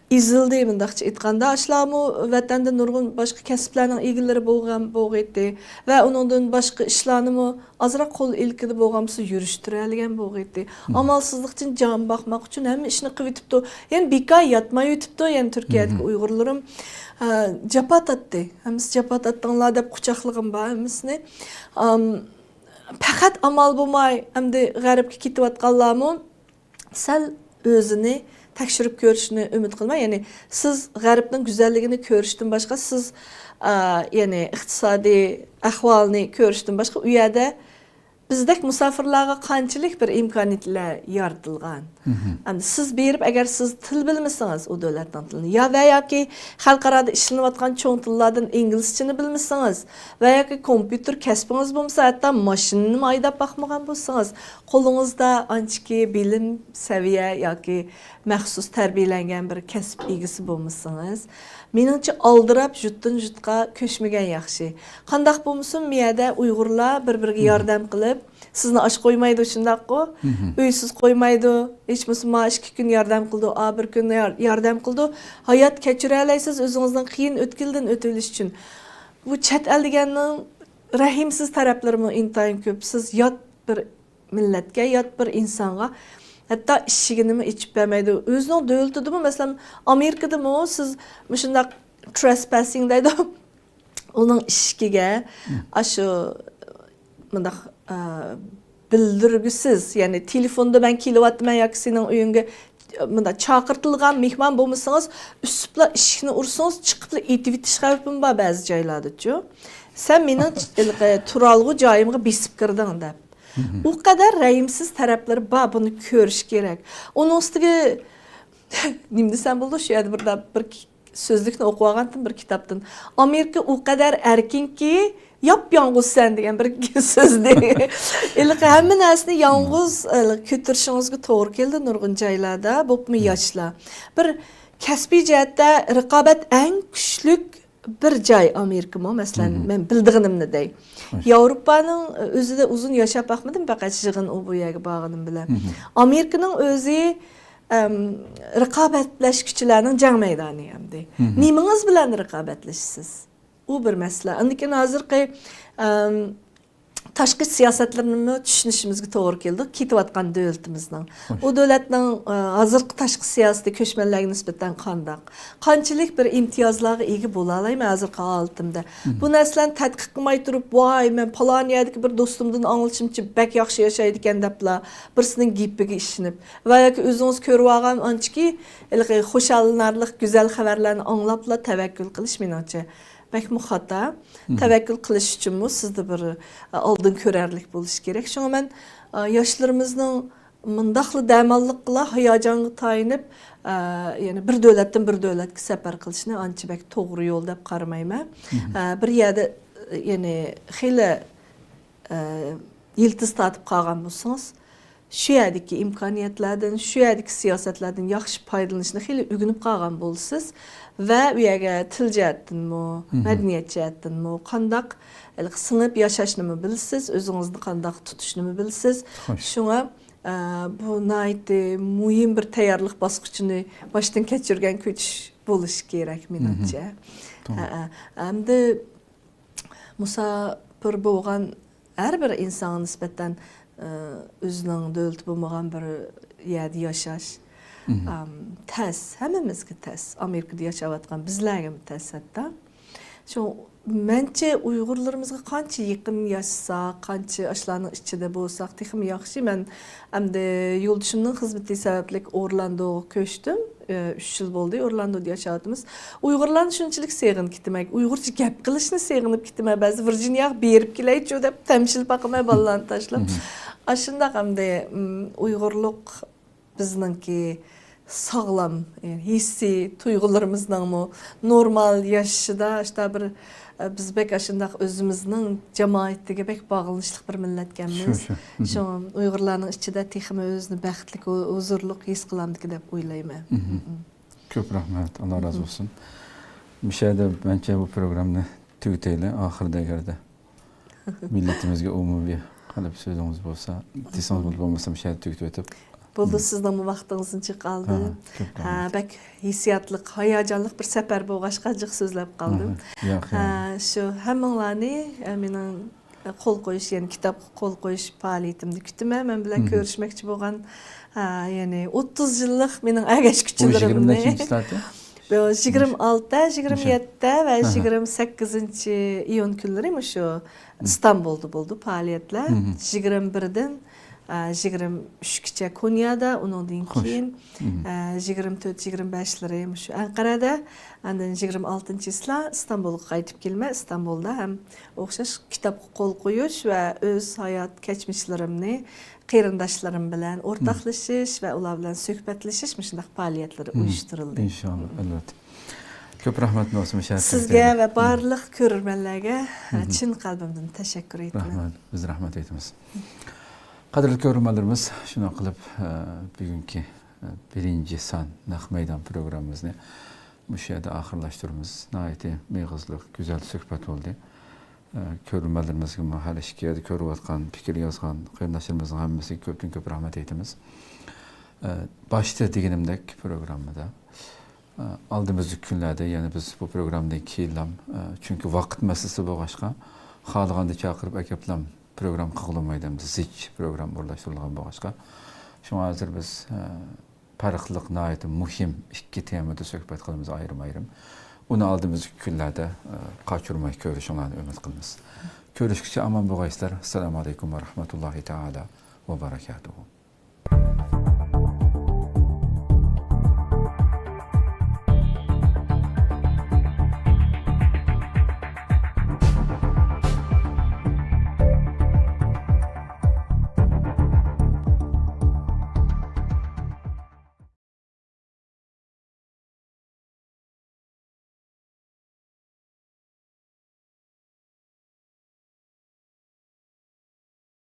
ئېزىلدى، مۇنداقچە ئېيتقاندا. ئاشۇلارمۇ ۋەتەندە نۇرغۇن باشقا كەسىپلەرنىڭ ئىگىلىرى بولغان، بولغىيتتى ۋە ئۇنىڭدىن باشقا ئىشلارنىمۇ ئازراق قول ئىلكىدە بولغان بولسا يۈرۈشتۈرەلىگەن بولغىيتتى. ئامالسىزلىقتىن جان باقماق ئۈچۈن ھەممە ئىشنى قىلىۋېتىپتۇ. يەنە بىكار ياتمايۋېتىپتۇ، يەنە تۈركىيەدىكى ئۇيغۇرلىرىم. ئە، جاپا تارتتى. ھەممىسى جاپا تارتتىڭلار دەپ قۇچاقلىغىنىم بار ھەممىسىنى. ئام، پەقەت ئامال بولماي، ئەمدى غەربكە كېتىۋاتقانلارمۇ سەل ئۆزىنى تەكشۈرۈپ كۆرۈشنى ئۈمىد قىلماي، يەنى سىز غەربنىڭ گۈزەللىكىنى كۆرۈشتىن باشقا، سىز، ئا، يەنى ئىقتىسادىي ئەھۋالنى كۆرۈشتىن باشقا، ئۇ يەردە بىزدەك مۇساپىرلارغا قانچىلىك بىر ئىمكانىيەتلەر يارىتىلغان. ئەمدى سىز بېرىپ، ئەگەر سىز تىل بىلمىسىڭىز ئۇ دۆلەتنىڭ تىلىنى، يا ۋە ياكى خەلقئارادا ئىشلىنىۋاتقان چوڭ تىللاردىن ئىنگلىزچىنى بىلمىسىڭىز ۋە ياكى كومپيۇتېر كەسپىڭىز بولمىسا، ھەتتا ماشىنىنىمۇ ھەيدەپ باقمىغان بولسىڭىز، قولىڭىزدا ئانچىكى بىلىم سەۋىيە ياكى مەخسۇس تەربىيەلەنگەن بىر كەسىپ ئىگىسى بولمىسىڭىز، مېنىڭچە ئالدىراپ ژۇتتىن ژۇتقا كۆچمىگەن ياخشى. قانداق بولمىسۇن، مۇ يەردە ئۇيغۇرلار بىر-بىرىگە ياردەم قىلىپ، سىزنى ئاچ قويمايدۇ، شۇنداققۇ؟ ئۆيسىز قويمايدۇ. ھېچ بولمىسا ماڭا ئىككى كۈن ياردەم قىلىدۇ، ئا بىر كۈن يار-، ياردەم قىلىدۇ. ھايات كەچۈرەلەيسىز، ئۆزىڭىزنىڭ قىيىن ئۆتكىلىدىن ئۆتۈۋېلىش ئۈچۈن. بۇ چەت ئەل دېگەننىڭ رەھىمسىز تەرەپلىرىمۇ ئىنتايىن كۆپ. سىز يات بىر مىللەتكە، يات بىر ئىنسانغا ھەتتا ئىشىكىنىمۇ ئېچىپ بەرمەيدۇ. ئۆزىنىڭ دۆلىتىدىمۇ، مەسىلەن، ئامېرىكىدىمۇ سىز مۇشۇنداق ترېسپەسسىڭ دەيدۇ. ئۇنىڭ ئىشىكىگە ئاشۇ مۇنداق، ئە، بىلدۈرگۈسىز، يەنى تېلېفوندا مەن كېلىۋاتىمەن ياكى سېنىڭ ئۆيۈڭگە، ئە، مۇنداق چاقىرتىلغان مېھمان بولمىسىڭىز، ئۈسۈپلا ئىشىكنى ئۇرسىڭىز، چىقىپلا ئېتىۋېتىش خەۋپىمۇ بار بەزى جايلاردىچۇ. سەن مېنىڭ ھېلىقى تۇرالغۇ جايىمغا بېسىپ كىردىڭ دەپ. ئۇ قەدەر رەھىمسىز تەرەپلىرى بار، بۇنى كۆرۈش كېرەك. ئۇنىڭ ئۈستىگە نېمە دېسەم بولىدۇ، شۇ يەردە بىر، بىر سۆزلۈكنى ئوقۇۋالغانتىم بىر كىتابتىن. ئامېرىكا ئۇ قەدەر ئەركىنكى، ياپيالغۇزسەن دېگەن بىر سۆزنى. ھېلىقى ھەممە نەرسىنى يالغۇز، ھېلىقى كۆتۈرۈشىڭىزگە توغرا كېلىدۇ نۇرغۇن جايلاردا، بولۇپمۇ ياشلار. بىر كەسپىي جەھەتتە رىقابەت ئەڭ كۈچلۈك بىر جاي ئامېرىكىمۇ، مەسىلەن، مەن بىلىدىغىنىمنى دەي. ياۋروپانىڭ ئۆزىدە ئۇزۇن ياشاپ باقمىدىم، پەقەت يىغىن ئۇ بۇ يەرگە بارغىنىم بىلەن. ئامېرىكىنىڭ ئۆزى، ئەم، رىقابەتلەشكۈچىلەرنىڭ جەڭ مەيدانى ئەمدى. نېمىڭىز بىلەن رىقابەتلىشىسىز؟ ئۇ بىر مەسىلە. ئاندىن كېيىن ھازىرقى، ئەم، تاشقى سىياسەتلىرىنىمۇ چۈشىنىشىمىزگە توغرا كېلىدۇ، كېتىۋاتقان دۆلىتىمىزنىڭ. ئۇ دۆلەتنىڭ، ئە، ھازىرقى تاشقى سىياسىتى كۆچمەنلەرگە نىسبەتەن قانداق؟ قانچىلىك بىر ئىمتىيازلارغا ئىگە بولالايمەن ھازىرقى ھالىتىمدە؟ بۇ نەرسىلەرنى تەتقىق قىلماي تۇرۇپ، ۋاي، مەن پالان يەردىكى بىر دوستۇمدىن ئاڭلىشىمچە بەك ياخشى ياشايدىكەن دەپلا، بىرسىنىڭ گېپىگە ئىشىنىپ ۋە ياكى ئۆزىڭىز كۆرۈۋالغان ئانچىكى ھېلىقى خۇشاللىنارلىق گۈزەل خەۋەرلەرنى ئاڭلاپلا تەۋەككۈل قىلىش، مېنىڭچە، بەكمۇ خاتا. تەۋەككۈل قىلىش ئۈچۈنمۇ سىزدە بىر، ئە، ئالدىن كۆرەرلىك بولۇشى كېرەك. شۇڭا مەن، ئە، ياشلىرىمىزنىڭ مۇنداقلا دەماللىقلا ھاياجانغا تايىنىپ، ئە، يەنى بىر دۆلەتتىن بىر دۆلەتكە سەپەر قىلىشنى ئانچە بەك توغرا يول دەپ قارىمايمەن. ئە، بىر يەردە، ئە، يەنى خېلى، ئە، يىلتىز تارتىپ قالغان بولسىڭىز، شۇ يەردىكى ئىمكانىيەتلەردىن، شۇ يەردىكى سىياسەتلەردىن ياخشى پايدىلىنىشنى خېلى ئۆگىنىپ قالغان بولىسىز ۋە ئۇ يەرگە تىل جەھەتتىنمۇ، مەدەنىيەت جەھەتتىنمۇ قانداق ھېلىقى سىڭىپ ياشاشنىمۇ بىلىسىز، ئۆزىڭىزنى قانداق تۇتۇشنىمۇ بىلىسىز. شۇڭا، ئە، بۇ ناھايىتى مۇھىم بىر تەييارلىق باسقۇچىنى باشتىن كەچۈرگەن كۆچۈش بولۇشى كېرەك، مېنىڭچە. ھەئە. ئەمدى مۇساپىر بولغان ھەر بىر ئىنسانغا نىسبەتەن، ئى، ئۆزىنىڭ دۆلىتى بولمىغان بىر يەردە ياشاش، ئام، تەس، ھەممىمىزگە تەس. ئامېرىكىدا ياشاۋاتقان بىزلەرگىمۇ تەس ھەتتا. شۇ، مەنچە ئۇيغۇرلىرىمىزغا قانچە يېقىن ياشىساق، قانچە ئاشۇلارنىڭ ئىچىدە بولساق، تېخىمۇ ياخشى. مەن ئەمدى يولدىشىمنىڭ خىزمىتى سەۋەبلىك ئورلاندوغا كۆچتۈم. ئە، ئۈچ يىل بولدى ئورلاندودا ياشاۋاتىمىز. ئۇيغۇرلارنى شۇنچىلىك سېغىنىپ كېتىمەن. ئۇيغۇرچە گەپ قىلىشنى سېغىنىپ كېتىمەن. بەزىدە ۋىرجىنىياغا بېرىپ كېلەيچۇ دەپ تەمشىلىپ باقىمەن بالىلارنى تاشلاپ. ئاشۇنداق ئەمدى، ئىم، ئۇيغۇرلۇق بىزنىڭكى ساغلام، ئە، ھېسسىي تۇيغۇلىرىمىزنىڭمۇ نورمال ياشىشىدا، ئاشۇنداق بىر، ئە، بىز بەك ئاشۇنداق ئۆزىمىزنىڭ جامائىتىگە بەك باغلىنىشلىق بىر مىللەتكەنمىز. شۇ، شۇ. شۇڭا ئۇيغۇرلارنىڭ ئىچىدە تېخىمۇ ئۆزىنى بەختلىك، ھۇ-، ھۇزۇرلۇق ھېس قىلامدىكى دەپ ئويلايمەن. كۆپ رەھمەت، ئاللا رازى بولسۇن. مۇشۇ يەردە مەنچە بۇ پروگراممىنى تۈگىتەيلى، ئاخىرىدا ئەگەردە مىللىتىمىزگە ئومۇمىي قىلىپ سۆزىڭىز بولسا، دېسىڭىز بولىدۇ، بولمىسا مۇشۇ يەردە تۈگىتىۋېتىپ. بولدى، سىزنىڭمۇ ۋاقتىڭىزنى جىق ئالدىم. ھە، كۆپ ھە، رەھمەت. بەك ھېسسىياتلىق، ھاياجانلىق بىر سەپەر بولغاچقا جىق سۆزلەپ قالدىم. ھە، ياق، ھە، ياق. شۇ ھەممىڭلارنى، ئە، مېنىڭ قول قويۇش، يەنى كىتابقا قول قويۇش پائالىيىتىمدە كۈتىمەن. مەن بىلەن كۆرۈشمەكچى بولغان، ئە، يەنى ئوتتۇز يىللىق مېنىڭ ئەگەشكۈچىلىرىمنى. بۇ يىگىرمە نەچچىنچى سائىتى؟ بۇ يىگىرمە ئالتە، يىگىرمە يەتتە ۋە يىگىرمە سەككىزىنچى ئىيۇن كۈنلىرى مۇشۇ ئىستانبۇلدا بولدى پائالىيەتلەر. يىگىرمە بىردىن، ئە، يىگىرمە ئۈچكىچە كونيادا، ئۇنىڭدىن كېيىن، ئە، يىگىرمە تۆت، يىگىرمە بەشلىرى مۇشۇ ئەنقەرەدە، ئاندىن يىگىرمە ئالتىنچى چىسلا ئىستانبۇلغا قايتىپ كېلىمەن. ئىستانبۇلدا ھەم ئوخشاش كىتابقا قول قويۇش ۋە ئۆز ھايات كەچمىشلىرىمنى قېرىنداشلىرىم بىلەن ئورتاقلىشىش ۋە ئۇلار بىلەن سۆھبەتلىشىش مۇشۇنداق پائالىيەتلىرى ئۇيۇشتۇرۇلدى. ئىنشاللا، ئەلۋەتتە. كۆپ رەھمەت، نۇرسىمە شەرىپ. سىزگە ۋە بارلىق كۆرۈرمەنلەرگە، ھە، چىن قەلبىمدىن تەشەككۈر ئېيتىمەن. رەھمەت، بىز رەھمەت ئېيتىمىز. قەدىرلىك كۆرۈرمەنلىرىمىز، شۇنداق قىلىپ، ئە، بۈگۈنكى، ئە، بىرىنچى سان نەق مەيدان پروگراممىمىزنى مۇشۇ يەردە ئاخىرلاشتۇرىمىز. ناھايىتى مېغىزلىق، گۈزەل سۆھبەت بولدى. ئە، كۆرۈرمەنلىرىمىزگىمۇ، ھەر ئىككى يەردە كۆرۈۋاتقان، پىكىر يازغان قېرىنداشلىرىمىزنىڭ ھەممىسىگە كۆپتىن كۆپ رەھمەت ئېيتىمىز. ئە، باشتا دېگىنىمدەك پروگراممىدا، ئە، ئالدىمىزدىكى كۈنلەردە يەنە بىز بۇ پروگرامدىن كېيىنلام، ئە، چۈنكى ۋاقىت مەسىلىسى بولغاچقا، خالىغاندا چاقىرىپ ئەكەپلام پروگرام قىلغىلىمايدۇ، ئەمدى زىچ پروگرام ئورۇنلاشتۇرۇلغان بولغاچقا. شۇڭا ھازىر بىز، ئە، پەرقلىق، ناھايىتى مۇھىم ئىككى تېمىدا سۆھبەت قىلىمىز ئايرىم-ئايرىم. ئۇنى ئالدىمىزدىكى كۈنلەردە، ئە، قاچۇرماي كۆرۈشۈڭلارنى ئۈمىد قىلىمىز. كۆرۈشكىچە ئامان بولغايسىلەر. ئەسسالامۇ ئەلەيكۇم ۋە رەھمەتۇللاھى تائالا ۋە بەرەكاتۇھۇ.